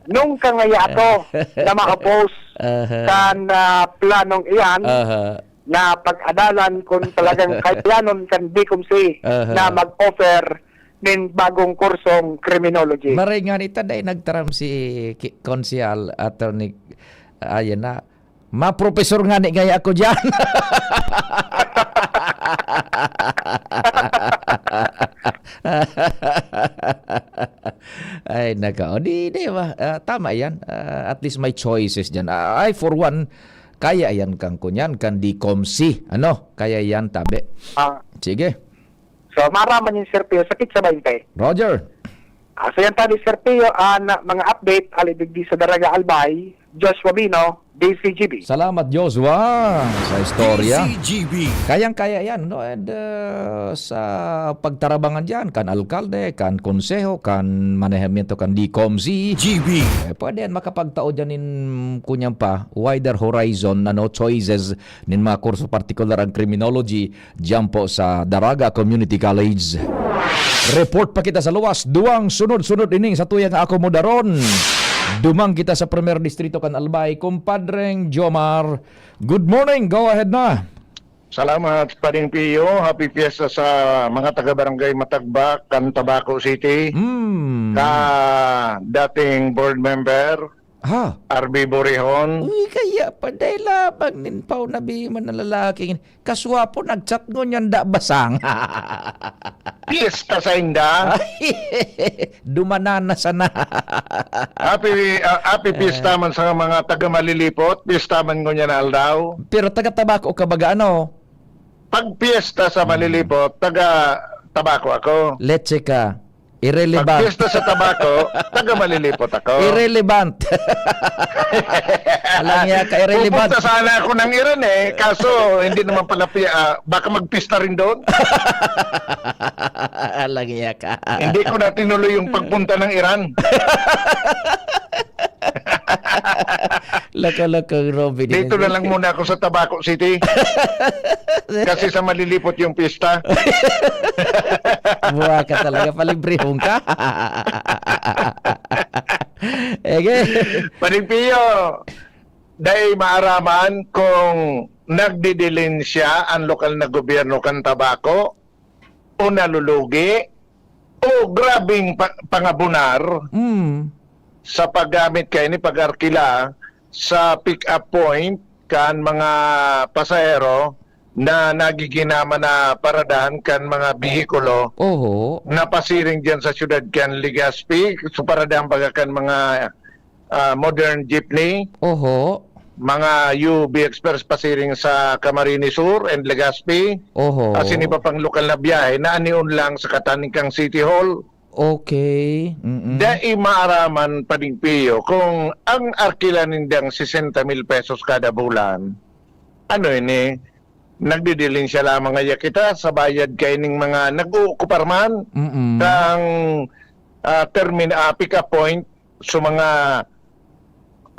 nung kangaya ako na ma-oppose Aha. kan, ah, planong iyan, Aha. na pag-adalan kung talagang kayanon kan DCOMC Aha. na mag-offer nin bagong kursong criminology. Maray nga ni, ta dai nagtaram si Ki-, Konsehal Attorney, ayan na, maprofesor nga ni gaya ako diyan. Ay, naka. O, di, di ba? Ah, tama yan. Ah, at least may choices dyan. Ah, I, for one, kaya yan kang kunyan, kan DCOMC. Ano? Kaya yan, tabi. Ah. Sige. So, maraman yung Sir Pio, sakit sa bainte. Roger. Ah, so yan tabi, Sir Pio, ang mga update, alidigdi sa Daraga Albay, Joshua Bino, D C G B. Salamat, Joshua, sa istorya. D C G B. Kayang-kaya yan, no? And, uh, sa pagtarabangan dyan, kan alkalde, kan konseho, kan manehamiento, kan DCOMC, G B. Eh, pwede yan makapagtao dyan in, kunyan pa, wider horizon, ano, choices nin mga kurso, partikular ang criminology, dyan po sa Daraga Community College. Report pa kita sa luwas. Duwang sunod-sunod ining sa tuyang akomodaron. Dumang kita sa Primer Distrito kan Albay, Kumpadreng Jomar. Good morning. Go ahead na. Salamat, Pading Pio. Happy Fiesta sa mga taga-barangay Matagba, kan Tabaco City. Hmm. Ka dating board member, Ha? R B Borihon. Uy, kaya pa, dahil labang nin pao na biman na lalaki. Kaswapo, nag-chat ngunyan da basang. Fiesta sa inda. Ay, dumanan na sana. Happy, ah, happy fiesta man sa mga taga Malilipot. Fiesta man ngunyan na aldaw. Pero taga Tabaco ka baga, ano? Pag piyesta sa Malilipot, taga Tabaco ako. Leche ka. Irrelevant. Pag piyesta sa Tabaco, taga Malilipot ako. Irrelevant. Alang niya ka, irrelevant. Pupunta sana ako ng Iran eh, kaso hindi naman pala pi-, ah, baka magpista rin doon. Alang niya ka. Hindi ko na tinuloy yung pagpunta ng Iran. Loko-loko, Robin. Dito na lang muna ako sa Tabaco City. Kasi sa Malilipot yung pista. Buwa ka talaga, palibrehon ka. Ege. Pading Pio, dai maaraman kung nagdidilensya ang lokal na gobyerno kan Tabaco o nalulugi o grabing pa-, pangabunar Mm. sa paggamit kaini, pag-arkila sa pick-up point kan mga pasahero na nagiginaman na paradahan kan mga behikulo Oho. na pasiring diyan sa siyudad kan Legazpi, so paradahan baga kan mga ah, modern jeepney, Oho. mga U B Express pasiring sa Camarines Sur and Legazpi, Oho. asin iba pang lokal na biyahe na anion lang sa kataning kan City Hall. Okay. Mm-mm. Dai maaraman, Pading Pio, kung ang arkila nindang sesenta mil pesos kada bulan, ano ini, nagdidilensya lamang ngaya kita sa bayad kaining mga nag-ookupar man Mm-mm. kang, ah, termin-, ah, pick-up point sa mga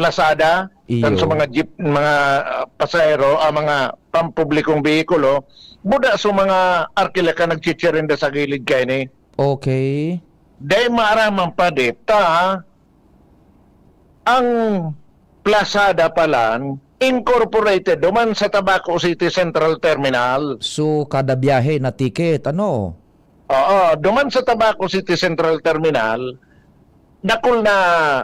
plasada, Iyo. kan sa mga jeep, mga, ah, pasahero, ah, mga pampublikong behikulo, buda sa mga arkila ka nagchichirinda sa gilid kaini. Okay. Dai maaraman pa dita, ang plasada palan, incorporated duman sa Tabaco City Central Terminal. So, kada biyahe na ticket, ano? Oo, duman sa Tabaco City Central Terminal, dakul na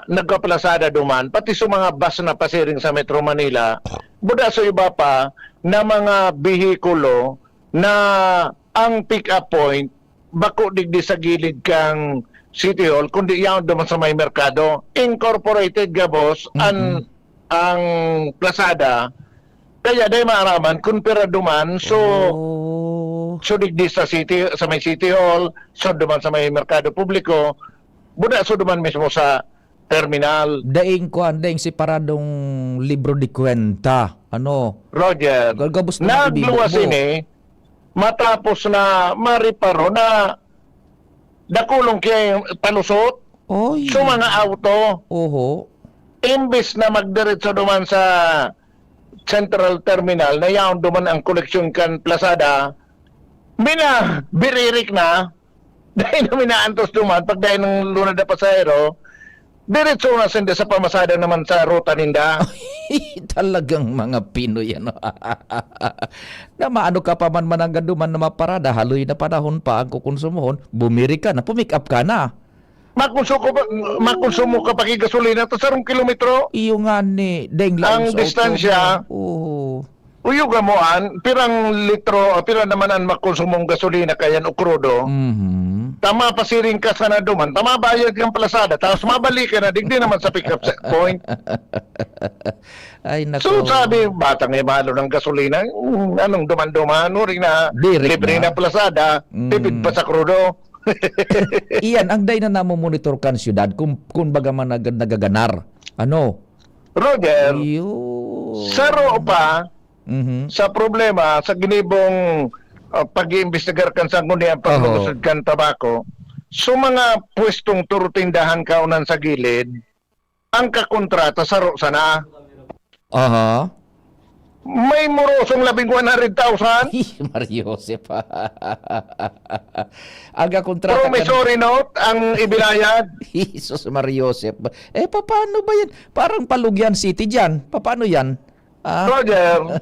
nagkaplasada duman, pati sa mga bus na pasiring sa Metro Manila, buda sa iba pa na mga behikulo na ang pick-up point bako digdi sa gilid kan City Hall, kundi yaon duman sa may merkado. Incorporated gabos an, Mm-mm. ang plasada, kaya dai maaraman kun pira duman. So, Oh. so digdi sa city, sa may City Hall, so duman sa may merkado publiko, buda so duman mismo sa terminal. Daing kuan, daing separadong libro de kwenta. Ano? Roger, Gagabos na nagluwas magbibubo. ini, matapos na mariparo na dakulong kay palusot Oy. sa mga auto. Oho. Imbis na magdiretso duman sa Central Terminal, na yaon duman ang koleksyon kan plasada, mina, biririk na, dahil na minaantos duman, pag dahil ng lunad na pasahero, diretso na sinda sa pamasada naman sa ruta ninda. Talagang mga Pinoy, ano? Na maano ka pa man mananggad duman na maparada, haloy na panahon pa ang kukonsumohon, bumiri ka na, pumick up ka na. Makonsumo ka pa, makonsumo ka pa ki gasolina ta sarong kilometro. Iyo nga ni, deng laos Ang sa distansya. Auto mo. Oo. Uyog mo an, pirang litro, ah, pira naman an makonsumong gasolina kayan o krudo. Mhm. Tama, pasiring ka sana duman, tama, bayad kang plasada, tapos mabalik ka na, digdi naman sa pick-up sa point. Ay, nako. So, sabi, batang eh, mahal ng gasolina, mm, anong duman-duman, uri na, Di, rik libre na. na plasada, Mm. tipid pa sa krudo. Iyan, ang day na namomonitor kan syudad, kung, kung baga man nag-, nagaganar. Ano? Roger, Iyo. saro pa Mhm. sa problema, sa ginibong, ah, pag-iimbestigar kan sanggunian, Oho. paglungusod kan tabako, so mga pwestong turo tindahan kaunan sa gilid, ang kakontrata saro sana. Aha. May morosong labing one hundred thousand. Ih, Mario Joseph. Aga kontrata kan Promissory note ang ibilayad. Jesus, Mario Joseph. Eh, papaano ba yan? Parang Palugyan City dyan. Papaano yan? Ah? Roger,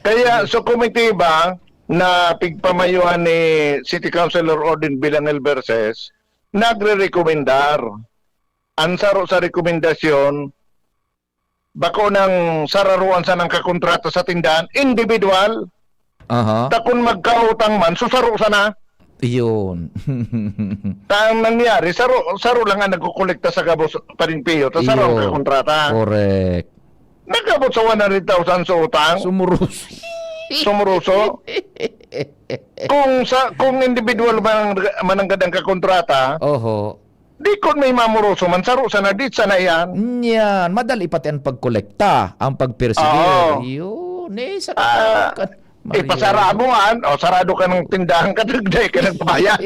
kaya sa komitiba na pigpamayuhan ni City Councilor Odin Vilangel Verses, nagre-rekomendar. Ang saro sa rekomendasyon, bako nang sararuan sanang kakontrata sa tindahan, individual. Aha. Ta kun magkautang man, susaro sana. Iyon. Ta ang nangyari, saro, saro lang ang nagkukolekta sa gabos, Pading Pio, ta saro ang Iyo. kakontrata. Correct. Nagabot sa one hundred thousand sa utang. Sumuruso. Sumuruso. Kung sa, kung individual man, mananggad ang kakontrata, Oho. Di kun may mamuroso man, saro sana, di sana iyan. Yan, madali pati ang pagkolekta, ang pagpersibir. Oo. Yun, eh, sa Ah, kan-, Mario. ipasara mo, an-, o, sarado ka ng tindahan ka, dai ka nagbayad.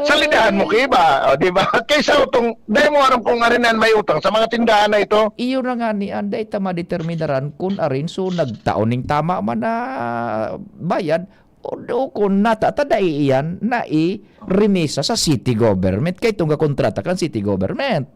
Salidahan mo ki iba, o, di ba? Kaysa utong, dai mo aram kung arinan may utang sa mga tindahan na ito. Iyo na nga ni, an, dai ta madeterminaran kun arin, so, nagtao ning tama man na bayad, O, o kun nata ta dai iyan nairemisa sa city government, kay tunga kontrata kan city government.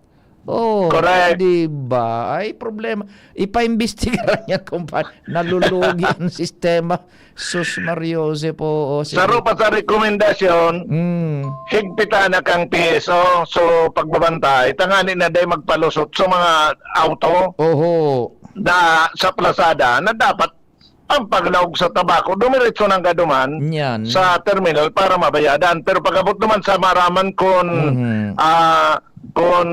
Oh, Correct. di ba? Ay, problema. Ipaimbestigaran niya kung pa-, nalulugi ang sistema. Sus, Mario Joseph, oo, sige. Saro pa sa rekomendasyon, Mm. higpitan na kang P S O. So, pagbabantay, tangani na dai magpalusot sa mga auto Oho. na sa plasada na dapat ang paglaog sa tabako, dumiretso nang gaduman Yan. sa terminal para mabayadan. Pero pag-abot naman sa maraman kun, Mhm. ah, kun,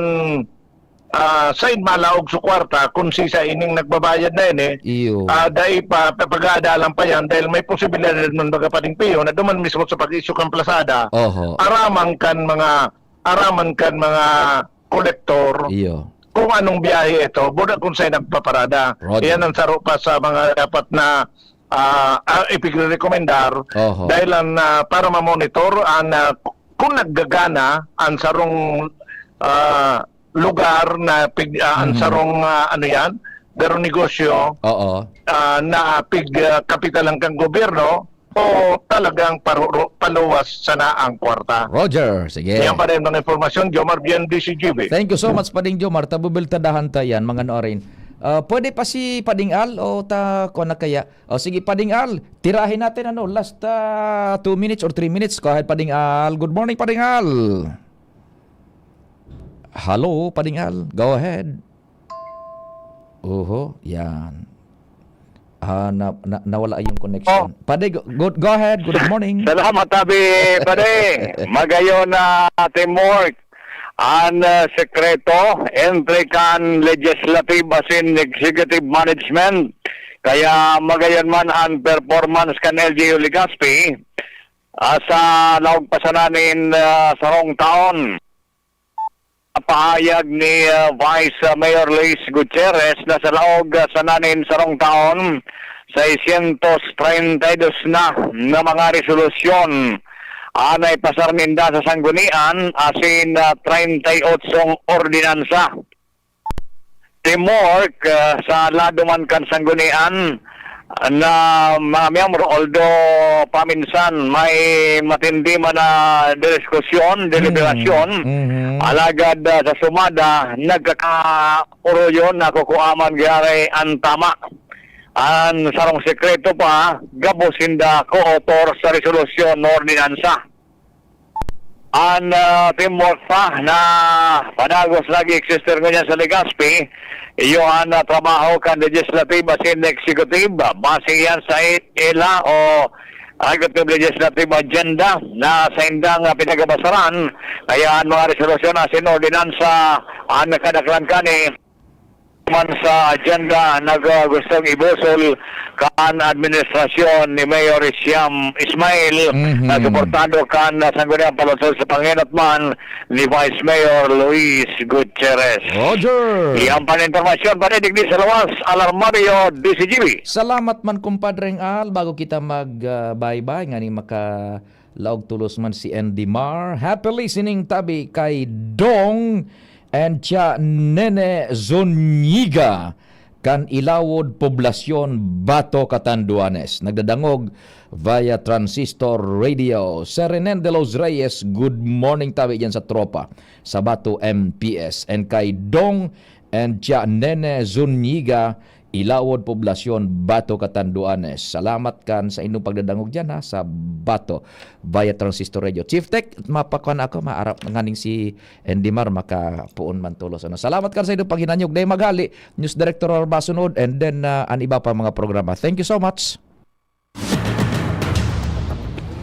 ah, sain malaog sa kwarta, kun sisa ining nagbabayad na ini, Iyo. ah, dai pa, pa-, pag-aadalan pa yan dahil may posibilidad man baga Pading Pio na duman mismo sa pag-issue kan plasada, Oho. araman kan mga, araman kan mga kolektor. Iyo. Kung anong biyahe ito, buda kung saan nagpaparada. Roger. Iyan ang saro pa sa mga dapat na, ah, ah, ipigrerekomendar. Oho. Dahil ang, ah, para mamonitor ang, ah, kung naggagana ang sarong, ah, lugar na pig-, ah, ang Mhm. sarong, ah, ano yan, garo negosyo, Oo. ah, na pig-, ah, kapitalan kang gobyerno, o talagang paruro-, paluwas sana ang kwarta. Roger, sige. Yan pa rin mga impormasyon, Jomar Bien, D C G B. Thank you so much, Pading Jomar. Tabubiltadahan ta yan, mga ano rin. Ah, pwede pa si Pading Al o ta, kuwan na kaya? O sige, Pading Al, tirahin natin, ano, last, ah, two minutes or three minutes. Go ahead, Pading Al. Good morning, Pading Al. Hello, Pading Al. Go ahead. Oho, yan. Ah, na, na, nawala yung connection. Oh. Pade, go, go, go ahead. Good morning. Salamat, Abi, pade. Magayon na teamwork. An, ah, sekreto entre kan legislative asin executive management. Kaya magayon man an performance kan L G U Legazpi, ah, sa laog pa sana nin, ah, sarong taon. Pahayag ni, ah, Vice, ah, Mayor Luis Gutierrez na sa laog, ah, sana nin sarong taon, seiscientos treinta y dos na, na mga resolusyon, ah, naipasar ninda sa sanggunian, asin, ah, treinta y otsong ordinansa. Teamwork, ah, sa lado man kan sanggunian, na mga miyembro, although paminsan may matindi man na diskusyon, Mm. deliberasyon, Mhm. alagad, ah, sa sumada, nagkakaoroyon na kukuaman gihari an tama. An sarong sekreto pa, gabos sinda ko-author sa resolusyon o ordinansa. An, ah, teamwork pa na padagos nag-existe ngunyan sa Legazpi, iyo an, ah, trabaho kan legislative asin executive. Base yan sa ila o executive legislative agenda na saindang, ah, pinagabasaran. Kaya an mga resolusyon asin ordinansa an kadaklan kani man sa agenda, nag-, ah, gustong ibusol kan administrasyon ni Mayor Siam Ismail Mhm. na suportado kan, ah, Sangguniang Palunsod sa pangenot man ni Vice Mayor Luis Gutierrez. Roger. Iyan pa na impormasyon, pare, digdi sa lawas, Alarmario, D C G B. Salamat man, Kumpadreng Al. Bago kita mag, ah, bye-bye, ngani maka-, laog tolos man si Andy Mar. Happy listening tabi kay Dong and Tia Nene Zuniga. kan Ilawod, Poblacion, Bato, Catanduanes. Nagdadangog via Transistor Radio. Sir Renen de los Reyes, good morning tabi diyan sa tropa sa Bato M P S. And kay Dong and Tia Nene Zuniga, Ilawod, Poblacion, Bato, Catanduanes. Salamat kan sa inyong pagdadangog diyan, ha, sa Bato via Transistor Radio. Chief Tech, mapakuha na ako, maarap nganing si Endimar makapoon man tolos. Ano? Salamat kan sa inyong paghinanyog. Dai maghali, News Director Orba sunod, and then, ah, an iba pa mga programa. Thank you so much.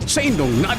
Saindong na